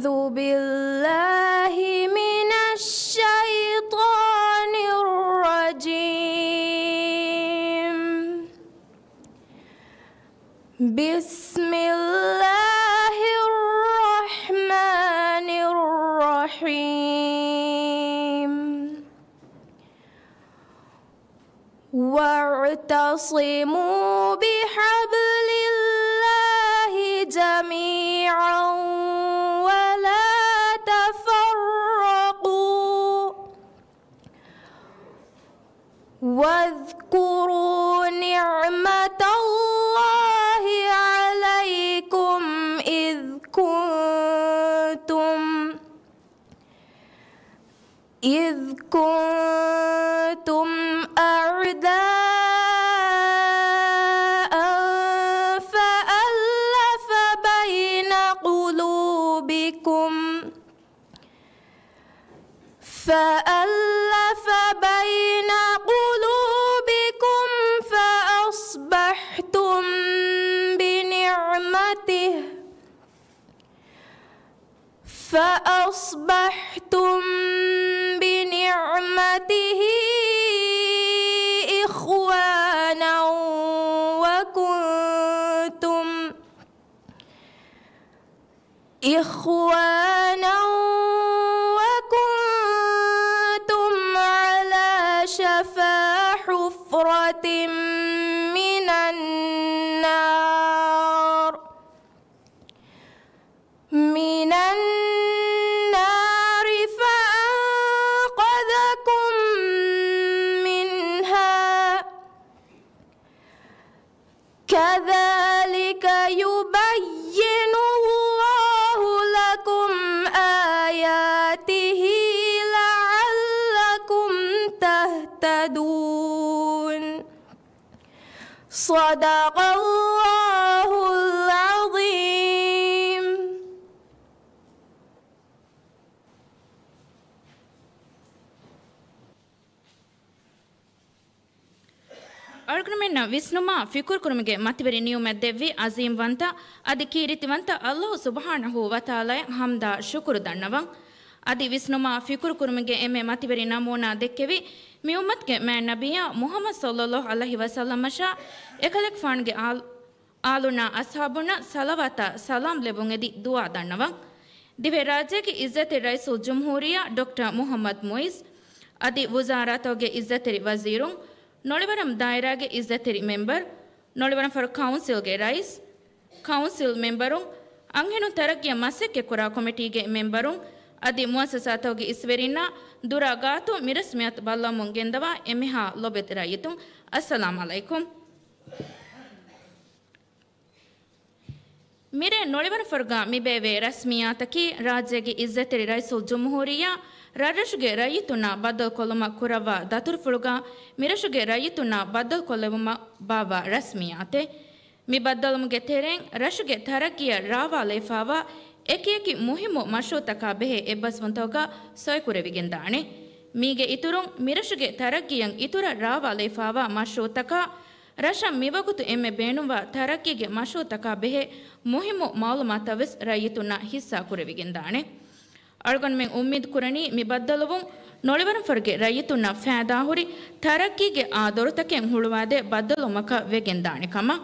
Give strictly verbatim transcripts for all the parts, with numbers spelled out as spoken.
أعوذ بالله من الشيطان الرجيم. بسم الله الرحمن الرحيم. واعتصموا بحبل الله جميعا ولا تفرقوا. واذكروا نعمة الله عليكم إذ كنتم إذ كنتم أعداء فألف بين قلوبكم فألف بين قلوبكم فأصبحتم بنعمته فأصبحتم بنعمته إخوانا وكنتم إخوانا وكنتم على شفا حفرة من النار من النار فأنقذكم منها كذلك يبين الله لكم آياته لعلكم تهتدون. صدق الله العظيم. އަޅުގަނޑުމެންނަށް ވިސްނުމާ ފިކުރުކުރުމުގެ މަތިވެރި ނިޢުމަތް ދެއްވި ޢަޒީމްވަންތަ އަދި ކީރިތިވަންތަ ﷲ ސުބްޙާނަހޫ ވަތަޢާލާއަށް ޙަމްދާ ޝުކުރު ދަންނަވަން. އަދި ވިސްނުމާ ފިކުރުކުރުމުގެ އެންމެ މަތިވެރި ނަމޫނާ ދެއްކެވި މި އުއްމަތުގެ މާތް ނަބިއްޔާ މުޙައްމަދު ޞައްލައްލާހު ޢަލައިހި ވަސައްލަމަށާ އެކަލޭގެފާނުގެ އާލް، އާލުންނާ އަޞްޙާބުންނަށް ޞަލަވާތާ ސަލާމް ލެއްވުން އެދި ދުޢާ ދަންނަވަން. ދިވެހިރާއްޖޭގެ ޢިއްޒަތްތެރި ރައީސުލްޖުމްހޫރިއްޔާ ޑޮކްޓަރ މުޙައްމަދު މުޢިއްޒު އަދި ވުޒާރާތަކުގެ ޢިއްޒަތްތެރި ވަޒީރުން، ނޮޅިވަރަމް ދާއިރާގެ ޢިއްޒަތްތެރި މެމްބަރު، ނޮޅިވަރަމް ފަރު ކައުންސިލްގެ ރައީސް، ކައުންސިލް މެމްބަރުން، އަންހެނުން ތަރައްގީއަށް މަސައްކަތްކުރާ ކޮމިޓީގެ މެމްބަރުން އަދި މުއައްސަސާތަކުގެ އިސްވެރިންނާ ދުރާ ގާތު މި ރަސްމިއްޔާތު ބައްލަވަމުން ގެންދަވާ އެންމެހާ ލޮބުވެތި ރައްޔިތުން، އައްސަލާމް ޢަލައިކުމް. މިރޭ ނޮޅިވަރަމް ފަރުގާ މިބޭއްވޭ ރަސްމިއްޔާތަކީ، ރާއްޖޭގެ ޢިއްޒަތްތެރި ރައީސުލްޖުމްހޫރިއްޔާ ރަށްރަށުގެ ރައްޔިތުންނާ ބައްދަލުކޮށްލުމަށް ކުރައްވާ ދަތުރުފުޅުގަ މިރަށުގެ ރައްޔިތުންނާ ބައްދަލުކޮށްލެއްވުމަށް ބާއްވާ ރަސްމިއްޔާތެއް. މި ބައްދަލުވުމުގެ ތެރެއިން ރަށުގެ ތަރައްގީއަށް ރާވާލައިފާވާ އެކިއެކި މުހިއްމު މަޝްރޫޢުތަކާ ބެހޭ އެއްބަސްވުންތަކުގަ ސޮއިކުރެވިގެންދާނެ. މީގެ އިތުރުން، މިރަށުގެ ތަރައްގީއަށް އިތުރަށް ރާވާލައިފާވާ މަޝްރޫޢުތަކާ، ރަށަށް މިވަގުތު އެންމެ ބޭނުންވާ ތަރައްގީގެ މަޝްރޫޢުތަކާ ބެހޭ މުހިއްމު މަޢުލޫމާތުތައް ވެސް ރައްޔިތުންނާ ހިއްސާ ކުރެވިގެންދާނެ. އަޅުގަނޑުމެން އުއްމީދު ކުރަނީ، މި ބައްދަލުވުން ނޮޅިވަރަމް ފަރުގެ ރައްޔިތުންނަށް ފައިދާހުރި ތަރައްގީގެ އާ ދޮރުތަކެއް ހުޅުވާދޭ ބައްދަލުވުމަކަށް ވެގެންދާނެ ކަމަށް.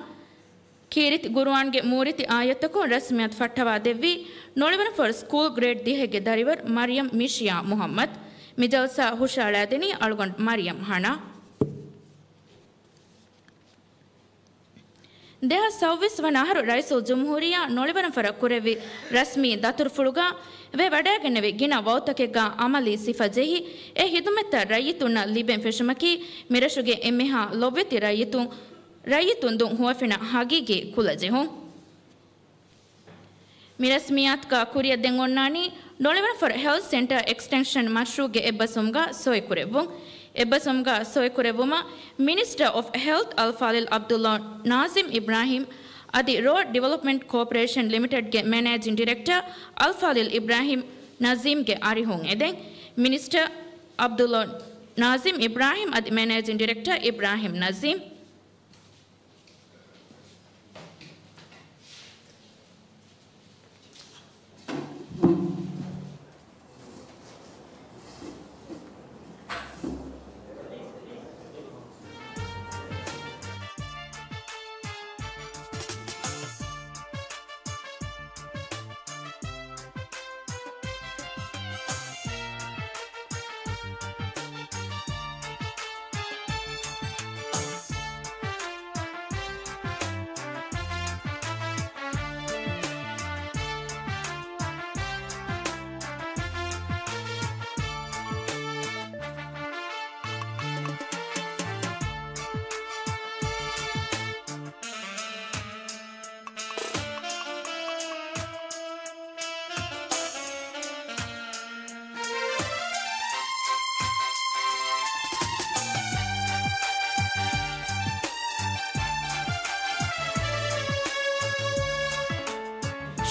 ކީރިތި ޤުރުއާންގެ މޫރިތި އާޔަތްތަކުން ރަސްމިއްޔާތު ފައްޓަވާ ދެއްވީ، ނޮޅިވަރަމް ފަރު ސްކޫލް ގްރޭޑް ދިހައިގެ ދަރިވަރު މަރިޔަމް މިޝިޔާ މުޙައްމަދު. މި ޖަލްސާ ހުށައަޅާދެނީ އަޅުގަނޑު މަރިޔަމް ހަނާ. ދެހާސް ސައުވީސް ވަނަ އަހަރު ރައީސުލްޖުމްހޫރިއްޔާ ނޮޅިވަރަމް ފަރަށް ކުރެއްވި ރަސްމީ ދަތުރުފުޅުގަ ވެވަޑައިގެންނެވި ގިނަ ވައުތަކެއްގަ އަމަލީ ސިފަ ޖެހި، އެ ހިދުމަތްތައް ރައްޔިތުންނަށް ލިބެން ފެށުމަކީ، މިރަށުގެ އެންމެހާ ލޮބުވެތި ރައްޔިތުން، ރައްޔިތުން ދުށް ހުވަފެނަށް ހަގީގީ ކުލަ ޖެހުން. މި ރަސްމިއްޔާތުގަ ކުރިއަށް ދެން އޮންނާނީ ނޮޅިވަރަމް ފަރު ހެލްތު ސެންޓަރ އެކްސްޓެންޝަން މަޝްރޫޢުގެ އެއްބަސްވުމުގަ ސޮއިކުރެއްވުން. އެއްބަސްވުމުގަ ސޮއިކުރެއްވުމަށް މިނިސްޓަރ އޮފް ހެލްތު އަލްފާޟިލް ޢަބްދުﷲ ނާޒިމް އިބްރާހިމް އަދި ރޯޑް ޑިވެލޮޕްމަންޓް ކޯޕަރޭޝަން ލިމިޓެޑްގެ މެނޭޖިން ޑިރެކްޓަރ އަލްފާޟިލް އިބްރާހިމް ނަޒީމްގެ އަރިހުން އެދެން. މިނިސްޓަރ ޢަބްދުﷲ ނާޒިމް އިބްރާހިމް އަދި މެނޭޖިން ޑިރެކްޓަރ އިބްރާހިމް ނަޒީމް.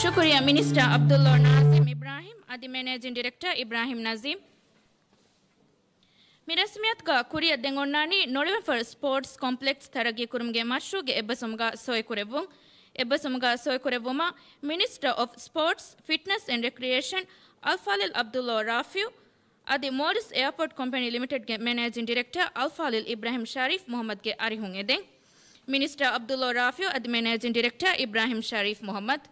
ޝުކުރިއްޔާ މިނިސްޓަރ ޢަބްދުﷲ ނާޒިމް އިބްރާހިމް އަދި މެނޭޖިން ޑިރެކްޓަރ އިބްރާހިމް ނަޒީމް. މި ރަސްމިއްޔާތުގަ ކުރިއަށް ދެން އޮންނާނީ ނޮޅިވަންފަރު ސްޕޯޓްސް ކޮމްޕްލެކްސް ތަރައްގީ ކުރުމުގެ މަޝްރޫޢުގެ އެއްބަސްވުމުގަ ސޮއިކުރެއްވުން. އެއްބަސްވުމުގަ ސޮއިކުރެއްވުމަށް މިނިސްޓަރ އޮފް ސްޕޯޓްސް، ފިޓްނަސް އެންޑް ރެކްރިއޭޝަން އަލްފާޟިލް ޢަބްދުﷲ ރާފިޢު އަދި މޯލްޑިވްސް އެއާޕޯޓް ކޮމްޕެނީ ލިމިޓެޑްގެ މެނޭޖިން ޑިރެކްޓަރ އަލްފާޟިލް އިބްރާހިމް ޝަރީފް މުޙައްމަދްގެ އަރިހުން އެދެން. މިނިސްޓަރ ޢަބްދުﷲ ރާފިޢު އަދި މެނޭޖިން ޑިރެކްޓަރ އިބްރާހިމް ޝަރީފް މުޙައްމަދް.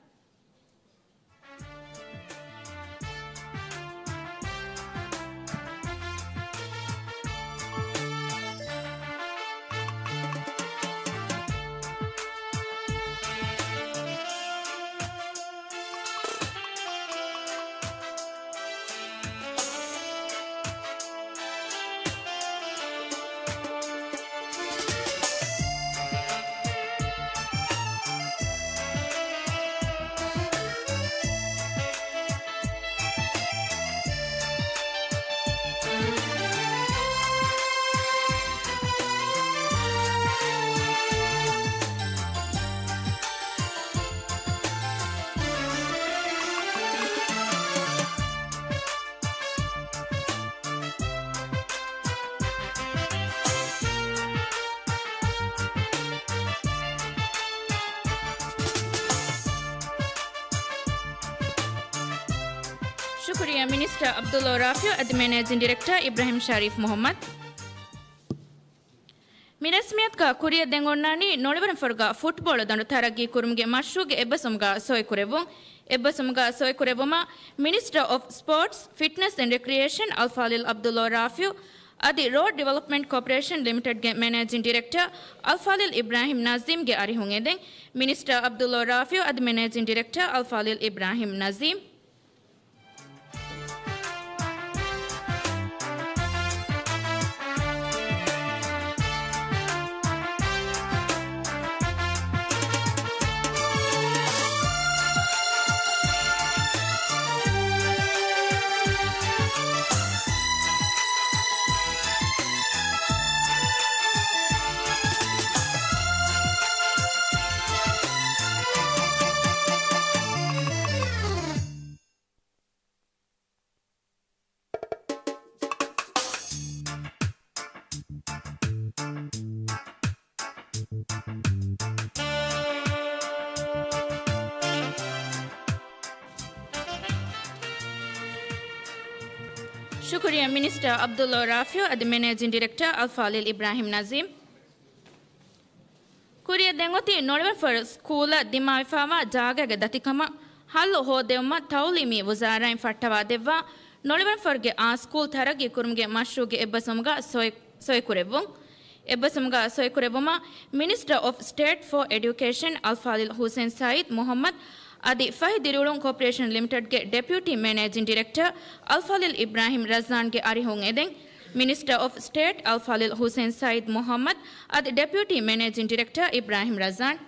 ޝުކުރިއްޔާ މިނިސްޓަރ ޢަބްދުﷲ ރާފިޢު އަދި މެނޭޖިން ޑިރެކްޓަރ އިބްރާހިމް ޝަރީފް މުޙައްމަދް. މި ރަސްމިއްޔާތުގަ ކުރިއަށް ދެން އޮންނާނީ ނޮޅިވަންފަރުގަ ފުޓްބޯޅަ ދަނޑު ތަރައްގީ ކުރުމުގެ މަޝްރޫޢުގެ އެއްބަސްވުމުގަ ސޮއިކުރެއްވުން. އެއްބަސްވުމުގަ ސޮއިކުރެއްވުމަށް މިނިސްޓަރ އޮފް ސްޕޯޓްސް، ފިޓްނަސް އެންޑް ރެކްރިއޭޝަން އަލްފާޟިލް ޢަބްދުﷲ ރާފިޢު އަދި ރޯޑް ޑިވެލޮޕްމަންޓް ކޯޕަރޭޝަން ލިމިޓެޑްގެ މެނޭޖިން ޑިރެކްޓަރ އަލްފާޟިލް އިބްރާހިމް ނަޒީމްގެ އަރިހުން އެދެން. މިނިސްޓަރ ޢަބްދުﷲ ރާފިޢު އަދި މެނޭޖިން ޑިރެކްޓަރ އަލްފާޟިލް އިބްރާހިމް ނަޒީމް. ޝުކުރިއްޔާ މިނިސްޓަރ ޢަބްދުﷲ ރާފިޢު އަދި މެނޭޖިން ޑިރެކްޓަރ އަލްފާޟިލް އިބްރާހިމް ނަޒީމް. ކުރިއަށް ދެން އޮތީ ނޮޅިވަންފަރު ސްކޫލަށް ދިމާވެފައިވާ ޖާގައިގެ ދަތިކަމަށް ހައްލު ހޯދެވުމަށް ތައުލީމީ ވުޒާރާއިން ފައްޓަވާދެއްވާ ނޮޅިވަންފަރުގެ އާ ސްކޫލް ތަރައްގީ ކުރުމުގެ މަޝްރޫޢުގެ އެއްބަސްވުމުގަ ސޮއި، ސޮއިކުރެއްވުން. އެއްބަސްވުމުގަ ސޮއިކުރެއްވުމަށް މިނިސްޓަރ އޮފް ސްޓޭޓް ފޯ އެޑިއުކޭޝަން އަލްފާޟިލް ޙުސެން ސައީދް މުޙައްމަދް އަދި ފަހި ދިރިއުޅުން ކޯޕަރޭޝަން ލިމިޓެޑްގެ ޑެޕިއުޓީ މެނޭޖިން ޑިރެކްޓަރ އަލްފާޟިލް އިބްރާހިމް ރަޒްއާންގެ އަރިހުން އެދެން. މިނިސްޓަރ އޮފް ސްޓޭޓް އަލްފާޟިލް ޙުސެން ސައީދް މުޙައްމަދް އަދި ޑެޕިއުޓީ މެނޭޖިން ޑިރެކްޓަރ އިބްރާހިމް ރަޒްއާން.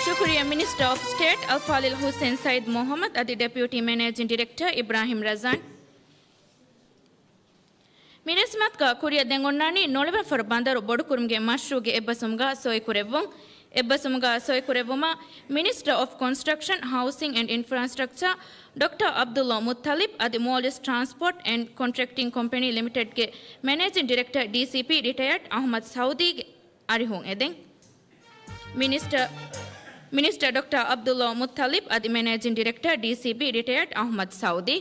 ޝުކުރިއްޔާ މިނިސްޓަރ އޮފް ސްޓޭޓް އަލްފާޟިލް ޙުސެން ސައީދް މުޙައްމަދް އަދި ޑެޕިއުޓީ މެނޭޖިން ޑިރެކްޓަރ އިބްރާހިމް ރަޒްއާން. މި ރަސްމިއްޔާތުގަ ކުރިއަށް ދެން އޮންނާނީ ނޮޅިވަންފަރު ބަނދަރު ބޮޑުކުރުމުގެ މަޝްރޫޢުގެ އެއްބަސްވުމުގަ ސޮއިކުރެއްވުން. އެއްބަސްވުމުގަ ސޮއިކުރެއްވުމަށް މިނިސްޓަރ އޮފް ކޮންސްޓްރަކްޝަން، ހައުސިން އެންޑް އިންފްރާސްޓްރަކްޗާ ޑޮކްޓަރ ޢަބްދުﷲ މުއްޠަލިބް އަދި މޯލްޑިވްސް ޓްރާންސްޕޯޓް އެންޑް ކޮންޓްރެކްޓިން ކޮމްޕެނީ ލިމިޓެޑްގެ މެނޭޖިން ޑިރެކްޓަރ، ޑީސީޕީ، ރިޓަޔަރޑް އަޙްމަދު ސައުދީގެ އަރިހުން އެދެން. މިނިސްޓަރ، މިނިސްޓަރ ޑޮކްޓަރ ޢަބްދުﷲ މުއްޠަލިބް އަދި މެނޭޖިން ޑިރެކްޓަރ، ޑީސީޕީ، ރިޓަޔަރޑް އަޙްމަދު ސައުދީ.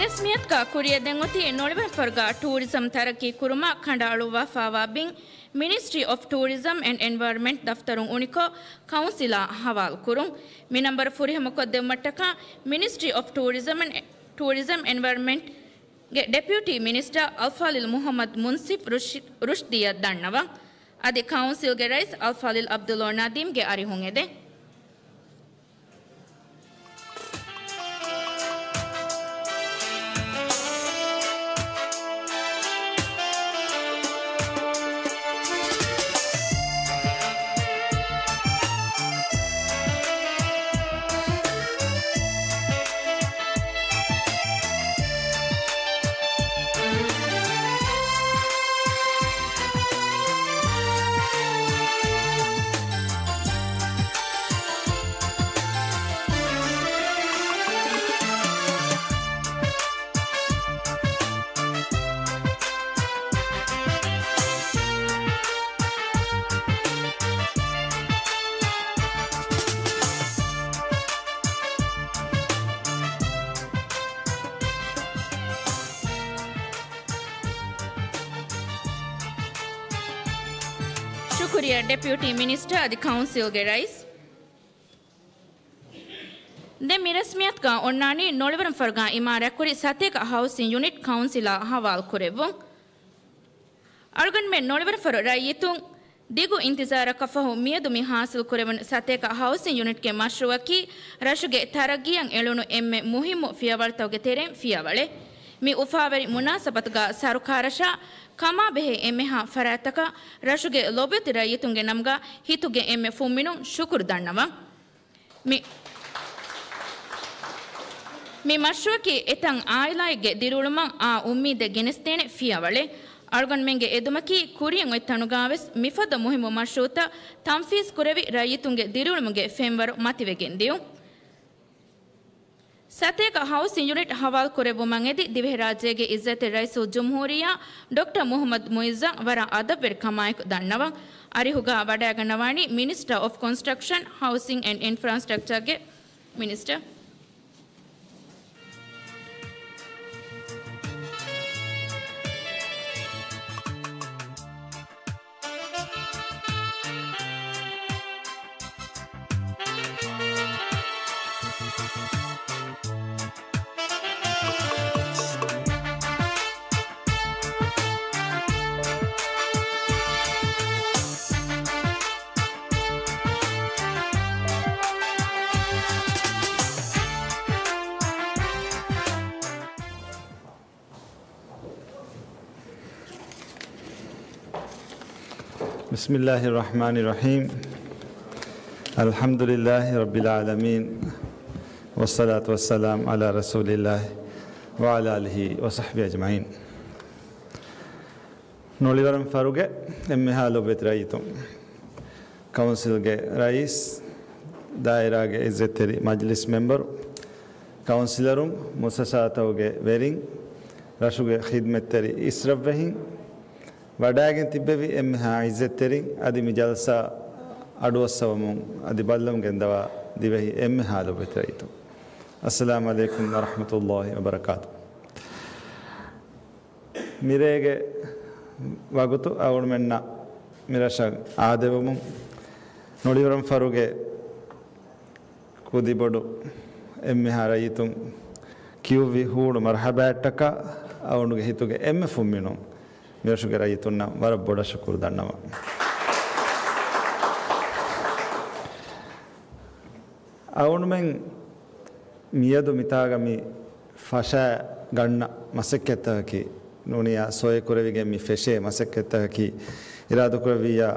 ރަސްމިއްޔަތުގަ ކުރިއަށް ދެން އޮތީ ނޮޅިވަރަންފަރުގަ ޓޫރިޒަމް ތަރައްގީ ކުރުމަށް ކަނޑައަޅުއްވާފައިވާ ބިން މިނިސްޓްރީ އޮފް ޓޫރިޒަމް އެންޑް އެންވަޔަރަންމަންޓް ދަފްތަރުން އުނިކޮށް، ކައުންސިލާ ހަވާލު ކުރުން. މި ނަންބަރު ފުރިހަމަކޮށްދެއްވުމަށްޓަކާ މިނިސްޓްރީ އޮފް ޓޫރިޒަމް އެންޑް، ޓޫރިޒަމް އެންވަޔަރަންމަންޓްގެ ޑެޕިއުޓީ މިނިސްޓަރ އަލްފާޟިލް މުޙައްމަދު މުންޞިފް ރުޝް، ރުޝްދީއަށް ދަންނަވަން. އަދި ކައުންސިލްގެ ރައީސް އަލްފާޟިލް ޢަބްދުﷲ ނަދީމްގެ އަރިހުން އެދެން. ޝުކުރިއްޔާ ޑެޕިއުޓީ މިނިސްޓަރ އަދި ކައުންސިލްގެ ރައީސް. ދެން މި ރަސްމިއްޔަތުގަ އޮންނާނީ ނޮޅިވަރަންފަރުގަ އިމާރާތްކުރި ސަތޭކަ ހައުސިން ޔުނިޓް ކައުންސިލާ ހަވާލު ކުރެއްވުން. އަޅުގަނޑުމެން ނޮޅިވަރަންފަރު ރައްޔިތުން ދިގު އިންތިޒާރަކަށް ފަހު މިއަދު މި ހާސިލް ކުރެވުނު ސަތޭކަ ހައުސިން ޔުނިޓްގެ މަޝްރޫއަކީ ރަށުގެ ތަރައްގީއަށް އެޅުނު އެންމެ މުހިއްމު ފިޔަވަޅުތަކުގެ ތެރެއިން ފިޔަވަޅެއް. މި އުފާވެރި މުނާސަބަތުގަ ސަރުކާރަށާ ކަމާބެހޭ އެންމެހާ ފަރާތްތަކަށް ރަށުގެ ލޮބުވެތި ރައްޔިތުންގެ ނަމުގަ ހިތުގެ އެންމެ ފުންމިނުން ޝުކުރު ދަންނަވަން. މި، މި މަޝްރޫއަކީ އެތައް އާއިލާއެއްގެ ދިރިއުޅުމަށް އާ އުއްމީދެއް ގެނެސްދޭނެ ފިޔަވަޅެއް. އަޅުގަނޑުމެންގެ އެދުމަކީ ކުރިއަށް އޮތް ތަނުގާވެސް މިފަދަ މުހިއްމު މަޝްރޫއުތައް ތަންފީޒް ކުރެވި ރައްޔިތުންގެ ދިރިއުޅުމުގެ ފެންވަރު މަތިވެގެން ދިޔުން. ސަތޭކަ ހައުސިން ޔުނިޓް ހަވާލު ކުރެއްވުމަށް އެދި ދިވެހިރާއްޖޭގެ އިއްޒަތްތެރި ރައީސުލްޖުމްހޫރިއްޔާ ޑޮކްޓަރ މުޙައްމަދު މުޢިއްޒަށް ވަރަށް އަދަބުވެރިކަމާއެކު ދަންނަވަން. އަރިހުގަ ވަޑައިގަންނަވާނީ މިނިސްޓަރ އޮފް ކޮންސްޓްރަކްޝަން، ހައުސިން އެންޑް އިންފްރާސްޓްރަކްޗާގެ މިނިސްޓަރ. بسم الله الرحمن الرحيم. الحمد لله رب العالمين. والصلاة والسلام على رسول الله وعلى آله وصحبه أجمعين. ނޮޅިވަރަންފަރުގެ އެންމެހާ ލޮބުވެތި ރައްޔިތުން، ކައުންސިލްގެ ރައީސް، ދާއިރާގެ އިއްޒަތްތެރި މަޖިލިސް މެމްބަރު، ކައުންސިލަރުން، މުއައްސަސާތަކުގެ ވެރިން، ރަށުގެ ޚިދްމަތްތެރި އިސްރަށްވެހިން، ވަޑައިގެން ތިއްބެވި އެންމެހާ އިއްޒަތްތެރިން އަދި މި ޖަލްސާ އަޑުއައްސަވަމުން އަދި ބައްލަވަން ގެންދަވާ ދިވެހި އެންމެހާ ލޮބުވެތި ރައްޔިތުން، އައްސަލާމު ޢަލައިކުމް ވަރަޙްމަތުﷲި ވަބަރަކާތު. މިރޭގެ ވަގުތު އަޅުގަނޑުމެންނަށް މިރަށަށް އާދެވުމުން ނޮޅިވަރަންފަރުގެ ކުދިބޮޑު އެންމެހާ ރައްޔިތުން ކިޔުއްވި ހޫޅު މަރްޙަބާއަށްޓަކާ އަޅުގަނޑުގެ ހިތުގެ އެންމެ ފުންމިނުން މިރަށުގެ ރައްޔިތުންނަށް ވަރަށް ބޮޑަށް ޝުކުރު ދަންނަވަން. އަޅުގަނޑުމެން މިއަދު މިތާގަ މި ފަށާ ގަންނަ މަސައްކަތްތަކަކީ، ނޫނިއްޔާ ސޮއިކުރެވިގެން މި ފެށޭ މަސައްކަތްތަކަކީ، އިރާދަކުރެއްވިއްޔާ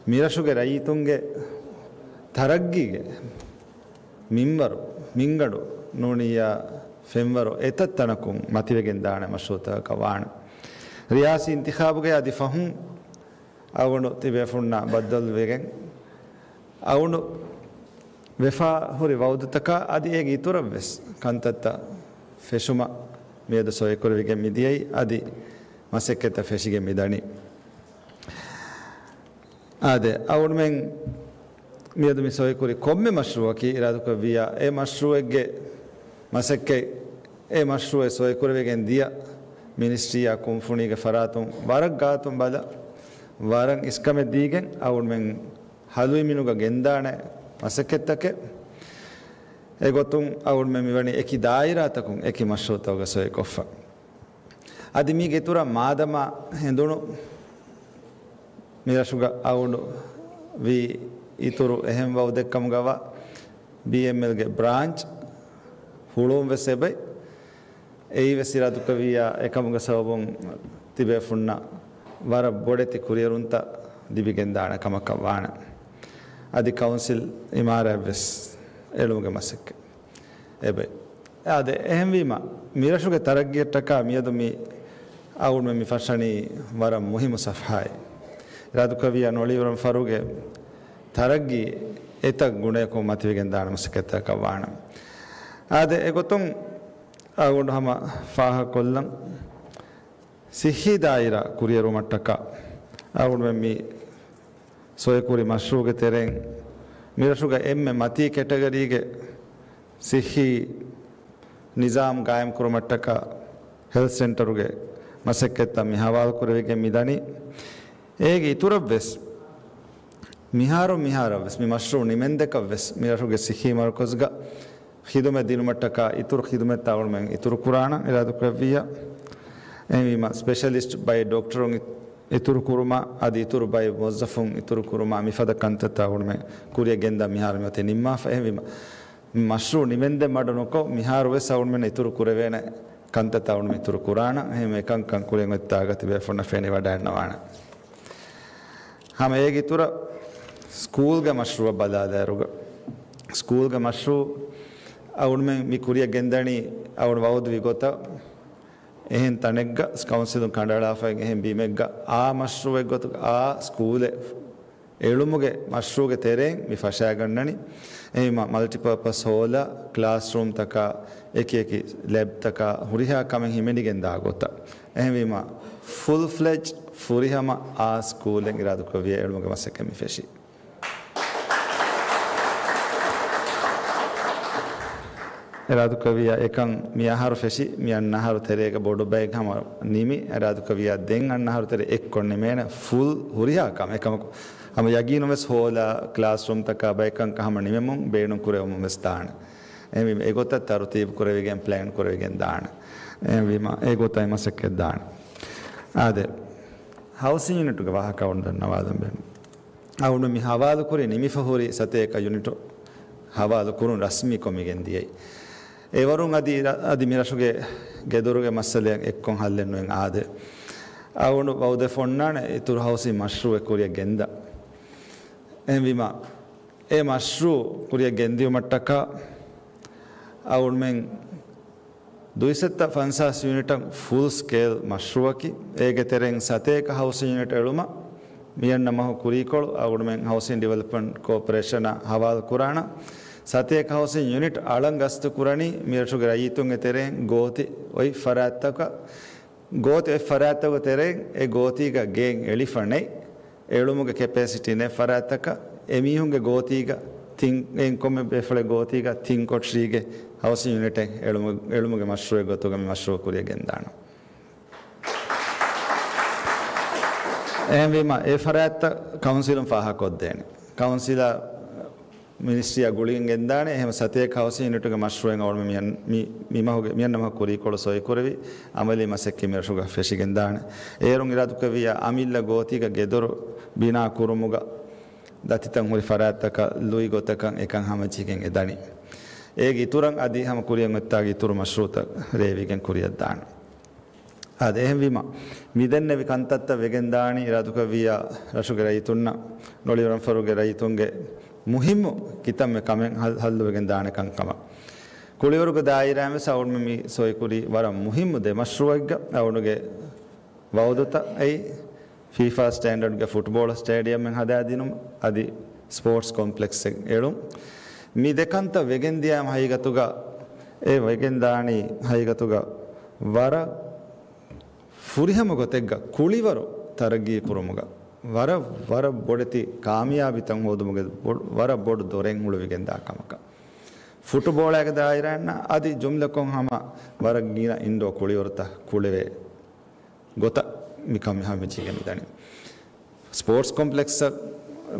މިރަށުގެ ރައްޔިތުންގެ ތަރައްގީގެ މިންވަރު، މިންގަނޑު، ނޫނިއްޔާ ފެންވަރު އެތައް ތަނަކުން މަތިވެގެން ދާނެ މަޝްރޫއުތަކަކަށް ވާނެ. ރިޔާސީ އިންތިޚާބުގައި އަދި ފަހުން އަޅުގަނޑު ތިބޭފުޅުންނާ ބައްދަލުވެގެން، އަޅުގަނޑު ވެފާ ހުރި ވައުދުތަކާ އަދި އޭގެ އިތުރަށްވެސް ކަންތައްތައް ފެށުމަށް މިއަދު ސޮއިކުރެވިގެން މިދިޔައީ، އަދި މަސައްކަތްތައް ފެށިގެން މިދަނީ. އާދެ، އަޅުގަނޑުމެން މިއަދު މި ސޮއިކުރި ކޮންމެ މަޝްރޫއަކީ އިރާދަކުރެއްވިއްޔާ، އެ މަޝްރޫއެއްގެ މަސައްކަތް އެ މަޝްރޫއެއް ސޮއިކުރެވިގެން ދިޔަ މިނިސްޓްރީއާ ކުންފުނީގެ ފަރާތުން ވަރަށް ގާތުން ބަލަ، ވަރަށް އިސްކަމެއް ދީގެން އަޅުމެން ހަލުވި މިނުގަ ގެންދާނެ މަސައްކަތްތަކެއް. އެގޮތުން އަޅުމެން މިވަނީ އެކި ދާއިރާތަކުން އެކި މަޝްރޫއުތަކުގަ ސޮއިކޮށްފަ. އަދި މީގެ އިތުރަށް މާދަމާ ހެނދުނު މިރަށުގަ އައުޑު ވީ އިތުރު އެހެން ވައުދެއްކަމުގަވާ ބީއެމްއެލްގެ ބްރާންޗް ހުޅުވުން ވެސް އެބައި. އެއީ ވެސް އިރާދުކުރެއްވިއްޔާ އެކަމުގެ ސަބަބުން ތިބޭފުންނަށް ވަރަށް ބޮޑެތި ކުރިއެރުންތައް ލިބިގެންދާނެ ކަމަކަށް ވާނެ. އަދި ކައުންސިލް އިމާރާތް ވެސް އެޅުމުގެ މަސައްކަތް އެބައި. އާދެ، އެހެންވީމަ، މިރަށުގެ ތަރައްގީއަށްޓަކާ މިއަދު މި އަޅުމެން މި ފަށަނީ ވަރަށް މުހިއްމު ސަފްހާއެއް. އިރާދުކުރެއްވިއްޔާ ނޮޅިވަރަން ފަރުގެ ތަރައްގީ އެތައް ގުނަޔަކުން މަތިވެގެންދާނެ މަސައްކަތްތަކަށް ވާނަމަ. އާދެ، އެގޮތުން އަޅުގަނޑު ހަމަ ފާހަގަކޮށްލަން. ސިއްހީ ދާއިރާ ކުރިއެރުމަށްޓަކާ އަޅުގަނޑުމެން މި ސޮއިކުރި މަޝްރޫޢުގެ ތެރެއިން މިރަށުގަ އެންމެ މަތީ ކެޓަގަރީގެ ސިއްހީ ނިޒާމް ގާއިމްކުރުމަށްޓަކާ ހެލްތް ސެންޓަރުގެ މަސައްކަތްތައް މި ހަވާލުކުރެވިގެން މިދަނީ. އޭގެ އިތުރަށްވެސް މިހާރު މިހާރަށްވެސް މި މަޝްރޫޢު ނިމެންދެކަށްވެސް މިރަށުގެ ސިއްހީ މަރުކަޒުގަ ޚިދުމަތް ދިނުމަށްޓަކާ އިތުރު ޚިދުމަތްތައް އަޅުމެން އިތުރުކުރާނަން އިރާދަކުރެއްވިއްޔާ. އެހެންވީމަ، ސްޕެޝަލިސްޓް ބައެއް ޑޮކްޓަރުން އި-، އިތުރުކުރުމާ، އަދި އިތުރު ބައެއް މުވައްޒަފުން އިތުރުކުރުމާ، މިފަދަ ކަންތައްތައް އަޅުމެން ކުރިއަށް ގެންދާ މިހާރު މިއޮތީ ނިންމާފަ. އެހެންވީމަ، މަޝްރޫޢު ނިމެންދެން މަޑު ނުކޮށް، މިހާރުވެސް އަޅުމެން އިތުރު ކުރެވޭނެ ކަންތައްތައް އަޅުމެން އިތުރު ކުރާނަން. އެހެން އެކަންކަން ކުރިއަށް އޮތްތާގަ ތިބޭފުންނަށް ފެނިވަޑައިގަންނަވާނެ. ހަމަ އޭގެ އިތުރަށް ސްކޫލްގެ މަޝްރޫޢަށް ބަލާލާއިރުގަ، ސްކޫލްގެ މަޝްރޫޢު އަޅުމެން މި ކުރިއަށް ގެންދަނީ އަޅުގަނޑު ވައުދުވި ގޮތަށް އެހެން ތަނެއްގަ، ކައުންސިލުން ކަނޑައަޅާފައި އެހެން ބިމެއްގަ އާ މަޝްރޫޢެއްގޮތުގަ އާ ސްކޫލެއް އެޅުމުގެ މަޝްރޫޢުގެ ތެރެއިން މި ފަށާގަންނަނީ. އެހެންވީމަ، މަލްޓިޕާޕަސް ހޯލާ، ކްލާސްރޫމްތަކާ، އެކި އެކި ލެބްތަކާ، ހުރިހާ ކަމެއް ހިމެނިގެން ދާ ގޮތަށް. އެހެންވީމަ، ފުލް ފްލެޖް ފުރިހަމަ އާ ސްކޫލެއް އިރާދަކުރެއްވިއްޔާ އެޅުމުގެ މަސައްކަތް މި ފެށީ. އިރާދަކުރެއްވިއްޔާ އެކަން މި އަހަރު ފެށި، މި އަންނަ އަހަރު ތެރޭގަ ބޮޑު ބައެއް ހަމަ ނިމި، އިރާދަކުރެއްވިއްޔާ ދެން އަންނަ އަހަރު ތެރޭ އެއްކޮށް ނިމޭނެ ފުލް ހުރިހާ ކަމެއް. އެކަމަކު ހަމަ ޔަގީނުން ވެސް ހޯލާ، ކްލާސްރޫމްތަކާ ބައެއް ކަންކަން ހަމަ ނިމެމުން ބޭނުން ކުރެވެމުން ވެސް ދާނެ. އެހެންވީމަ، އެގޮތަށް ތަރުތީބު ކުރެވިގެން ޕްލޭން ކުރެވިގެން ދާނެ. އެހެންވީމަ، އެގޮތަށް މަސައްކަތް ދާނެ. އާދެ، ހައުސިން ޔުނިޓުގެ ވާހަކަ އަޅުގަނޑު ދަންނަވާލަން ބޭނުން. އަޅުގަނޑު މި ހަވާލުކުރި ނިމިފަ ހުރި ސަތޭކަ ޔުނިޓު ހަވާލު ކުރުން ރަސްމީ ކޮށް މިގެން ދިޔައީ. އެވަރުން އަދި ރަ-، އަދި މި ރަށުގެ ގެދޮރުގެ މައްސަލައަށް އެއްކޮށް ހައްލެއް ނުވެން އާދެ. އަޅުގަނޑު ވައުދެއް ފޮންނާނެ އިތުރު ހައުސިން މަޝްރޫއެއް ކުރިއަށް ގެންދަ. އެހެންވީމަ، އެ މަޝްރޫ ކުރިއަށް ގެންދިއުމަށްޓަކާ އަޅުގަނޑުމެން ދުއިސައްތަ ފަންސާސް ޔުނިޓަށް ފުލް ސްކޭލް މަޝްރޫއަކީ، އޭގެ ތެރެއިން ސަތޭކަ ހައުސިން ޔުނިޓް އެޅުމަށް މިއަންނަ މަހު ކުރީކޮޅު އަޅުގަނޑުމެން ހައުސިން ޑިވެލޮޕްމަންޓް ކޯޕަރޭޝަނާ ހަވާލު ކުރާނަ. ސަތޭކަ ހައުސިން ޔުނިޓް އަޅަން ގަސްތު ކުރަނީ މިރަށުގެ ރައްޔިތުންގެ ތެރެއިން ގޯތި އޮތް ފަރާތްތަކަށް. ގޯތި އޮތް ފަރާތްތަކުގެ ތެރެއިން އެ ގޯތީގަ ގެއެއް އެޅިފަ ނެތް. އެޅުމުގެ ކެޕޭސިޓީ ނެތް ފަރާތްތަކަށް އެމީހުންގެ ގޯތީގަ ތިން، އެއިން ކޮންމެ ބޭފުޅެއް ގޯތީގަ ތިން ކޮޓަރީގެ ހައުސިން ޔުނިޓެއް އެޅުމު-، އެޅުމުގެ މަޝްރޫއެއް ގޮތުގަ މި މަޝްރޫއު ކުރިއަށް ގެންދާނަން. އެހެންވީމަ، އެ ފަރާތްތައް ކައުންސިލުން ފާހަގަކޮށްދޭނެ. ކައުންސިލަށް މިނިސްޓްރީއާ ގުޅިގެން ގެންދާނެ. އެހެން ސަތޭކަ ހައުސިން ޔުނިޓުގެ މަޝްރޫއެއް އަޅުގަނޑު މި-، މި-، މި މަހުގެ، މިއަންނަ މަހު ކުރީކޮޅު ސޮއިކުރެވި އަމަލީ މަސައްކަތް މިރަށުގަ ފެށިގެންދާނެ. އޭރުން އިރާދުކުރެއްވިއްޔާ އަމިއްލަ ގޯތީގަ ގެދޮރު ބިނާ ކުރުމުގަ ދަތިތައް ހުރި ފަރާތްތަކަށް ލުއި ގޮތަކަށް އެކަން ހަމަޖެހިގެން އެދަނީ. އޭގެ އިތުރަށް އަދި ހަމަ ކުރިއަށް އޮތްތާގެ އިތުރު މަޝްރޫއުތައް ރޭވިގެން ކުރިއަށްދާނެ. އާދެ، އެހެންވީމަ، މިދެންނެވި ކަންތައްތައް ވެގެން ދާނީ އިރާދުކުރެއްވިއްޔާ ރަށުގެ ރައްޔިތުންނަށް، ނޮޅިވަރަންފަރުގެ ރައްޔިތުންގެ މުހިއްމު ކިތަންމެ ކަމެއް ހަ-، ހައްލުވެގެން ދާނެ ކަންކަމަށް. ކުޅިވަރުގެ ދާއިރާއިން ވެސް އަޅުގަނޑުމެން މި ސޮއިކުރީ ވަރަށް މުހިއްމު ދެ މަޝްރޫއެއްގަ. އަޅުގަނޑުގެ ވައުދުތައް އެއީ، ފީފާ ސްޓޭންޑަޑްގެ ފުޓްބޯޅަ ސްޓޭޑިއަމެއް ހަދާދިނުމަށް އަދި ސްޕޯޓްސް ކޮމްޕްލެކްސެއް އެޅުން. މި ދެ ކަންތައް ވެގެން ދިޔައިމަ ހަގީގަތުގަ، އެ ވެގެން ދާނީ ހަގީގަތުގަ ވަރަށް ފުރިހަމަ ގޮތެއްގަ ކުޅިވަރު ތަރައްގީ ކުރުމުގަ ވަރަށް، ވަރަށް ބޮޑެތި ކާމިޔާބީތައް ހޯދުމުގެ ބޮ-، ވަރަށް ބޮޑު ދޮރެއް ހުޅުވިގެންދާ ކަމަކަށް. ފުޓުބޯޅައިގެ ދާއިރާއިންނަށް އަދި ޖުމްލަކޮށް ހަމަ ވަރަށް ގިނަ އިންޑޯ ކުޅިވަރުތައް ކުޅެވޭ ގޮތަށް މިކަން މިހާ މިޖީގެން މިދަނީ. ސްޕޯޓްސް ކޮމްޕްލެކްސްއަށް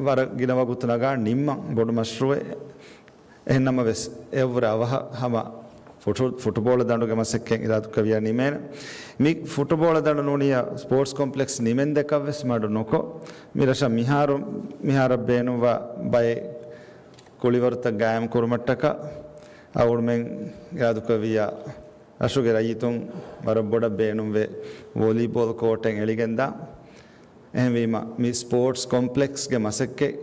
ވަރަށް ގިނަ ވަގުތު ނަގާ ނިންމަން ބޮޑު މަޝްރޫއެއް. އެހެންނަމަވެސް، އެއަށްވުރެ އަވަހަށް ހަމަ ފުޓު-، ފުޓުބޯޅަ ދަނޑުގެ މަސައްކަތް އިރާދުކުރެއްވިޔާ ނިމޭނެ. މި ފުޓުބޯޅަ ދަނޑު ނޫނިޔާ ސްޕޯޓްސް ކޮމްޕްލެކްސް ނިމެންދެކަށްވެސް މަޑު ނުކޮށް، މި ރަށަށް މިހާރު، މިހާރަށް ބޭނުންވާ ބައެއް ކުޅިވަރުތައް ގާއިމް ކުރުމަށްޓަކާ އަޅުގަނޑުމެން އިރާދުކުރެއްވިއްޔާ، ރަށުގެ ރައްޔިތުން ވަރަށް ބޮޑަށް ބޭނުންވޭ ވޮލީބޯލް ކޯޓެއް އެޅިގެންދާ. އެހެންވީމަ، މި ސްޕޯޓްސް ކޮމްޕްލެކްސްގެ މަސައްކަތް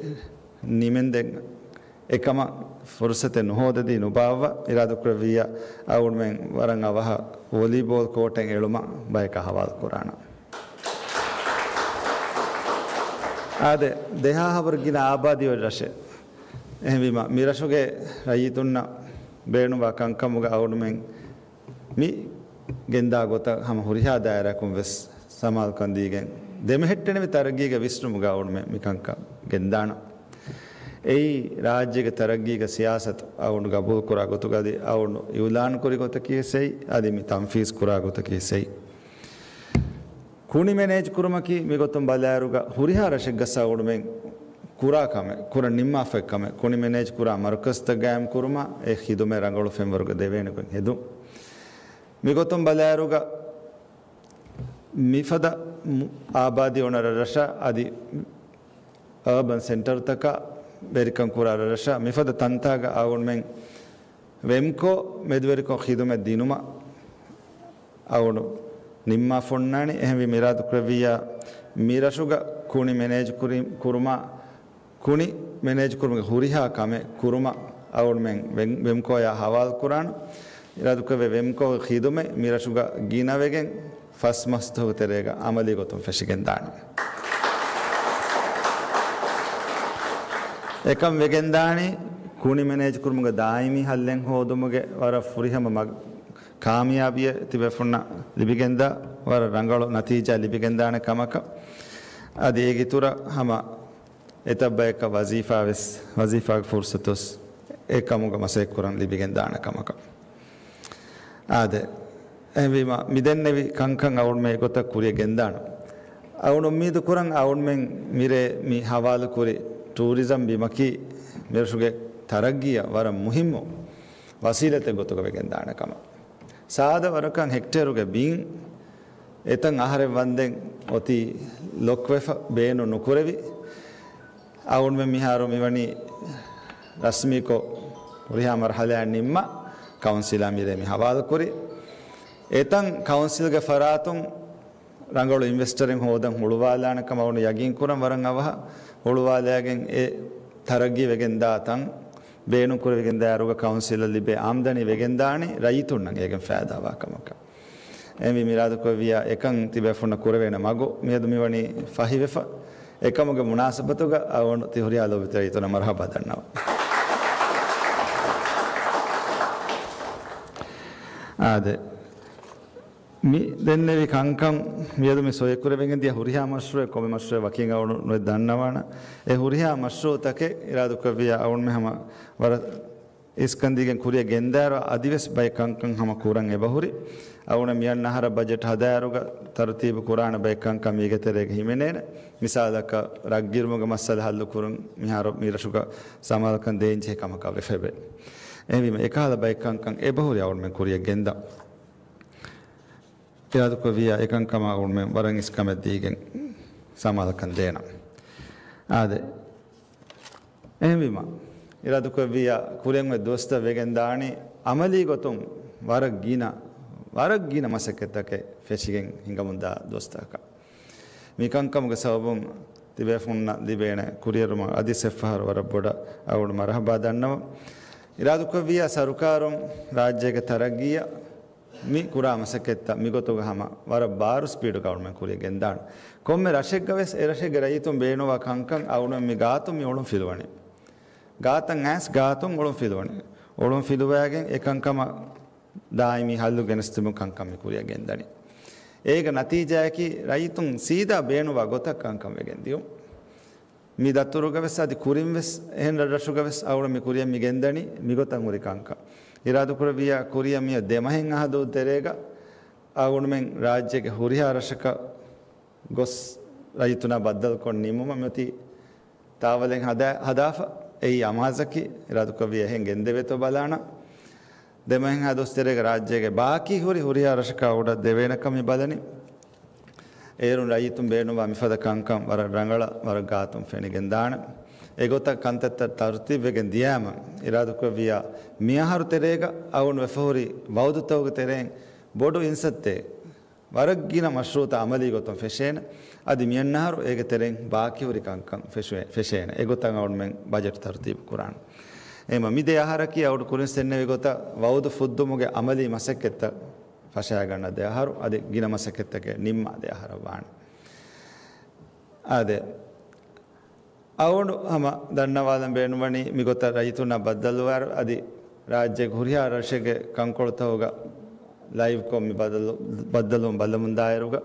ނިމެންދެން އެކަމަށް ފުރުސަތެއް ނުހޯދަދީ ނުބާއްވާ، އިރާދުކުރެއްވިއްޔާ، އަޅުގަނޑުމެން ވަރަށް އަވަހަށް ވޮލީބޯލް ކޯޓެއް އެޅުމަށް ބަޔަކަށް ހަވާލު ކުރާނަން. އާދެ، ދެހާހަށްވުރެ ގިނަ އާބާދީ އޮތް ރަށެއް. އެހެންވީމަ، މި ރަށުގެ ރައްޔިތުންނަށް ބޭނުންވާ ކަންކަމުގަ އަޅުގަނޑުމެން މި ގެންދާ ގޮތަށް ހަމަ ހުރިހާ ދާއިރާއަކުން ވެސް ސަމާލުކަން ދީގެން، ދެމެހެއްޓެނިވި ތަރައްގީގެ ވިސްނުމުގަ އަޅުގަނޑުމެން މި ކަންކަން ގެންދާނަން. އެއީ ރާއްޖޭގެ ތަރައްގީގެ ސިޔާސަތު އަޅުގަނޑު ގަބޫލު ކުރާ ގޮތުގަ އަދި އަޅުގަނޑު އިއުލާން ކުރި ގޮތަކީ ވެސް އެއީ، އަދި މި ތަންފީޒް ކުރާ ގޮތަކީ ވެސް އެއީ. ކުނި މެނޭޖް ކުރުމަކީ މިގޮތުން ބަލާއިރުގަ ހުރިހާ ރަށެއްގަ އަޅުގަނޑުމެން ކުރާ ކަމެއް، ކުރަން ނިންމާފައި ކަމެއް، ކުނި މެނޭޖް ކުރާ މަރުކަޒްތައް ގާއިމް ކުރުމަށް އެ ޚިދުމަތް ރަނގަޅު ފެންވަރުގަ ދެވޭނެ ގޮތް ހެދުން. މިގޮތުން ބަލާއިރުގަ މިފަދަ މު-، އާބާދީ އޮންނަ ރަށަށް އަދި އާބަން ސެންޓަރުތަކަށް ވެރިކަން ކުރާ ރަށަށް މިފަދަ ތަންތާގަ އަޅުގަނޑުމެން ވެމްކޯ މެދުވެރިކޮށް ޚިދުމަތް ދިނުމަށް އަޅުގަނޑު ނިންމާފަ އޮންނާނީ. އެހެންވީމަ އިރާދުކުރެއްވިއްޔާ، މި ރަށުގަ ކުނި މެނޭޖް ކުރި-، ކުރުމާ، ކުނި މެނޭޖް ކުރުމުގެ ހުރިހާ ކަމެއް ކުރުމަށް އަޅުގަނޑުމެން ވެން-، ވެމްކޯޔާ ހަވާލު ކުރާނަން. އިރާދުކުރެއްވިއްޔާ ވެމްކޯގެ ޚިދުމަތް މި ރަށުގަ ގިނަވެގެން ފަސް މަސްތަކުގެ ތެރޭގަ އަމަލީ ގޮތުން ފެށިގެންދާނެ. އެކަން ވެގެންދާނީ ކުނި މެނޭޖް ކުރުމުގެ ދާއިމީ ހައްލެއް ހޯދުމުގެ ވަރަށް ފުރިހަމަ މަގު-، ކާމިޔާބީއެއް ތިބޭފުންނަށް ލިބިގެންދާ، ވަރަށް ރަނގަޅު ނަތީޖާ ލިބިގެންދާނެ ކަމަކަށް. އަދި އޭގެ އިތުރަށް ހަމަ އެތައް ބަޔަކަށް ވަޒީފާ ވެސް، ވަޒީފާގެ ފުރުސަތު ވެސް އެ ކަމުގަ މަސައްކަތް ކުރަން ލިބިގެން ދާނެ ކަމަކަށް. އާދެ، އެހެންވީމަ، މި ދެންނެވި ކަންކަން އަޅުގަނޑުމެން އެގޮތަށް ކުރިއަށް ގެންދާނަން. އަޅުގަނޑު އުއްމީދު ކުރަން އަޅުގަނޑުމެން މިރޭ މި ހަވާލުކުރި ޓޫރިޒަމް ބިމަކީ މިރަށުގެ ތަރައްގީއަށް ވަރަށް މުހިއްމު ވަސީލަތެއް ގޮތުގަ ވެގެން ދާނެ ކަމަށް. ސާދަ ވަރަކަށް ހެކްޓޭރުގެ ބިން އެތަން އަހަރެއް ވަންދެން އޮތީ ލޮކްވެފަ ބޭނުން ނުކުރެވި. އަޅުގަނޑުމެން މިހާރު މިވަނީ ރަސްމީކޮށް ހުރިހާ މަރުހަލާއެއް ނިންމާ ކައުންސިލާ މިރޭ މި ހަވާލުކުރީ. އެތަން ކައުންސިލްގެ ފަރާތުން ރަނގަޅު އިންވެސްޓަރެއް ހޯދަން ހުޅުވާލާނެ ކަމަށް އަޅުގަނޑު ޔަގީން ކުރަން ވަރަށް އަވަހަށް ހުޅުވާލައިގެން އެ ތަރައްގީ ވެގެންދާ ތަން ބޭނުން ކުރެވިގެން ދާއިރުގަ ކައުންސިލަށް ލިބޭ އާމްދަނީ ވެގެންދާނީ ރައްޔިތުންނަށް އޭގެން ފައިދާވާ ކަމަކަށް. އެހެންވީމަ އިރާދަކުރެއްވިއްޔާ އެކަން ތިބޭފުންނަށް ކުރެވޭނެ މަގު މިއަދު މިވަނީ ފަހިވެފަ. އެކަމުގެ މުނާސަބަތުގަ އަޅުގަނޑު ތި ހުރިހާ ލޯބިވެތި ރައްޔިތުންނަށް މަރުހަބާ ދަންނަވަން. އާދެ. މި ދެންނެވި ކަންކަން މިއަދު މި ސޮއިކުރެވިގެން ދިޔަ ހުރިހާ މަޝްރޫއެއް، ކޮންމެ މަޝްރޫއެއް ވަކިން އަޅުގަނޑު ނުވެ ދަންނަވާނަން. އެ ހުރިހާ މަޝްރޫއުތަކެއް އިރާދަކުރެއްވިއްޔާ އަޅުގަނޑުމެން ހަމަ ވަރަށް އިސްކަން ދީގެން ކުރިއަށް ގެންދާއިރު އަދިވެސް ބައެއް ކަންކަން ހަމަ ކުރަން އެބަހުރި. އަޅުގަނޑު މިއަންނަ އަހަރަށް ބަޖެޓް ހަދާއިރުގަ ތަރުތީބު ކުރާނެ ބައެއް ކަންކަން މީގެ ތެރޭގަ ހިމެނޭނެ. މިސާލަކަށް ރަށްގިރުމުގެ މައްސަލަ ހައްލު ކުރުން މިހާރު މި ރަށުގަ ސަމާލުކަން ދޭންޖެހޭ ކަމަކަށް ވެފައެވެ. އެހެންވީމަ އެކަހަލަ ބައެއް ކަންކަން އެބަހުރި އަޅުގަނޑުމެން ކުރިއަށް ގެންދަން. އިރާދަކުރެއްވިއްޔާ އެކަންކަމަށް އަޅުގަނޑުމެން ވަރަށް އިސްކަމެއް ދީގެން ސަމާލުކަން ދޭނަން. އާދެ. އެހެންވީމަ، އިރާދަކުރެއްވިއްޔާ ކުރިއަށް އޮތް ދުވަސްތައް ވެގެން ދާނީ އަމަލީ ގޮތުން ވަރަށް ގިނަ، ވަރަށް ގިނަ މަސައްކަތްތަކެއް ފެށިގެން ހިނގަމުންދާ ދުވަސްތަކަށް. މި ކަންކަމުގެ ސަބަބުން ތިބޭފުންނަށް ލިބޭނެ ކުރިއެރުމަށް އަދި އެއްފަހަރު ވަރަށް ބޮޑަށް އަޅުގަނޑު މަރުހަބާ ދަންނަވަން. އިރާދަކުރެއްވިއްޔާ ސަރުކާރުން ރާއްޖޭގެ ތަރައްގީއަށް މި ކުރާ މަސައްކަތްތައް މިގޮތުގަ ހަމަ ވަރަށް ބާރު ސްޕީޑުގަ އަޅުގަނޑުމެން ކުރިއަށް ގެންދާނަން. ކޮންމެ ރަށެއްގަ ވެސް އެ ރަށެއްގެ ރައްޔިތުން ބޭނުންވާ ކަންކަން އަޅުގަނޑުމެން މި ގާތުން މި އޮޅުން ފިލުވަނީ. ގާތަށް އައިސް ގާތުން އޮޅުން ފިލުވަނީ. އޮޅުން ފިލުވައިގެން އެ ކަންކަމަށް ދާއިމީ ހައްލު ގެނެސްދިނުމުގެ ކަންކަން މި ކުރިއަށް ގެންދަނީ. އޭގެ ނަތީޖާއަކީ ރައްޔިތުން ސީދާ ބޭނުންވާ ގޮތަށް ކަންކަން ވެގެން ދިޔުން. މި ދަތުރުގަވެސް އަދި ކުރިންވެސް އެހެން ރަށްރަށުގަވެސް އަޅުގަނޑު މި ކުރިޔަށް މި ގެންދަނީ މިގޮތަށް ހުރި ކަންކަން. އިރާދަކުރެއްވިއްޔާ ކުރިޔަށް މިއަށް ދެމަހެއް އަހަދޫ ތެރޭގަ އަޅުގަނޑުމެން ރާއްޖޭގެ ހުރިހާ ރަށަކަށް ގޮސް ރައްޔިތުންނާ ބައްދަލުކޮށް ނިންމުމަށް މިއޮތީ ތާވަލެއް ހަދާ-، ހަދާފަ. އެއީ އަމާޒަކީ އިރާދަކުރެއްވިއްޔާ އެހެން ގެންދެވޭތޯ ބަލާނަން. ދެމަހެއްހާ ދުވަސް ތެރޭގަ ރާއްޖޭގެ ބާކީ ހުރި ހުރިހާ ރަށަކަށް އަޅުގަނޑަށް ދެވޭނެކަން މި ބަލަނީ. އޭރުން ރައްޔިތުން ބޭނުންވާ މިފަދަ ކަންކަން ވަރަށް ރަނގަޅަށް ވަރަށް ގާތުން ފެނިގެންދާނެ. އެގޮތަށް ކަންތައްތައް ތަރުތީބުވެގެން ދިޔައިމަ އިރާދަކުރެއްވިއްޔާ މިއަހަރު ތެރޭގަ އަޅުގަނޑު ވެފަހުރި ވައުދުތަކުގެ ތެރެއިން ބޮޑު އިންސައްތެއް ވަރަށް ގިނަ މަޝްރޫއުތައް އަމަލީ ގޮތުން ފެށޭނެ. އަދި މިއަންނަ އަހަރު އޭގެ ތެރެއިން ބާކީ ހުރި ކަންކަން ފެށުވޭ-، ފެށޭނެ. އެގޮތަށް އަޅުގަނޑުމެން ބަޖެޓް ތަރުތީބު ކުރާނެ. އެހެންވީމަ މި ދެ އަހަރަކީ އަޅުގަނޑު ކުރިން ފެންނެވި ގޮތަށް ވައުދު ފުއްދުމުގެ އަމަލީ މަސައްކަތްތައް ފަށައިގަންނަ ދެ އަހަރު، އަދި ގިނަ މަސައްކަތްތަކެއް ނިންމާ ދެ އަހަރަށް ވާނެ. އާދެ، އަޅުގަނޑު ހަމަ ދަންނަވާލަން ބޭނުންވަނީ މިގޮތަށް ރައްޔިތުންނާ ބައްދަލުވާއިރު، އަދި ރާއްޖޭގެ ހުރިހާ ރަށެއްގެ ކަންކޮޅުތަކުގަ ލައިވްކޮށް މި ބައްދަލު-، ބައްދަލުވުން ބައްލަމުންދާއިރުގަ،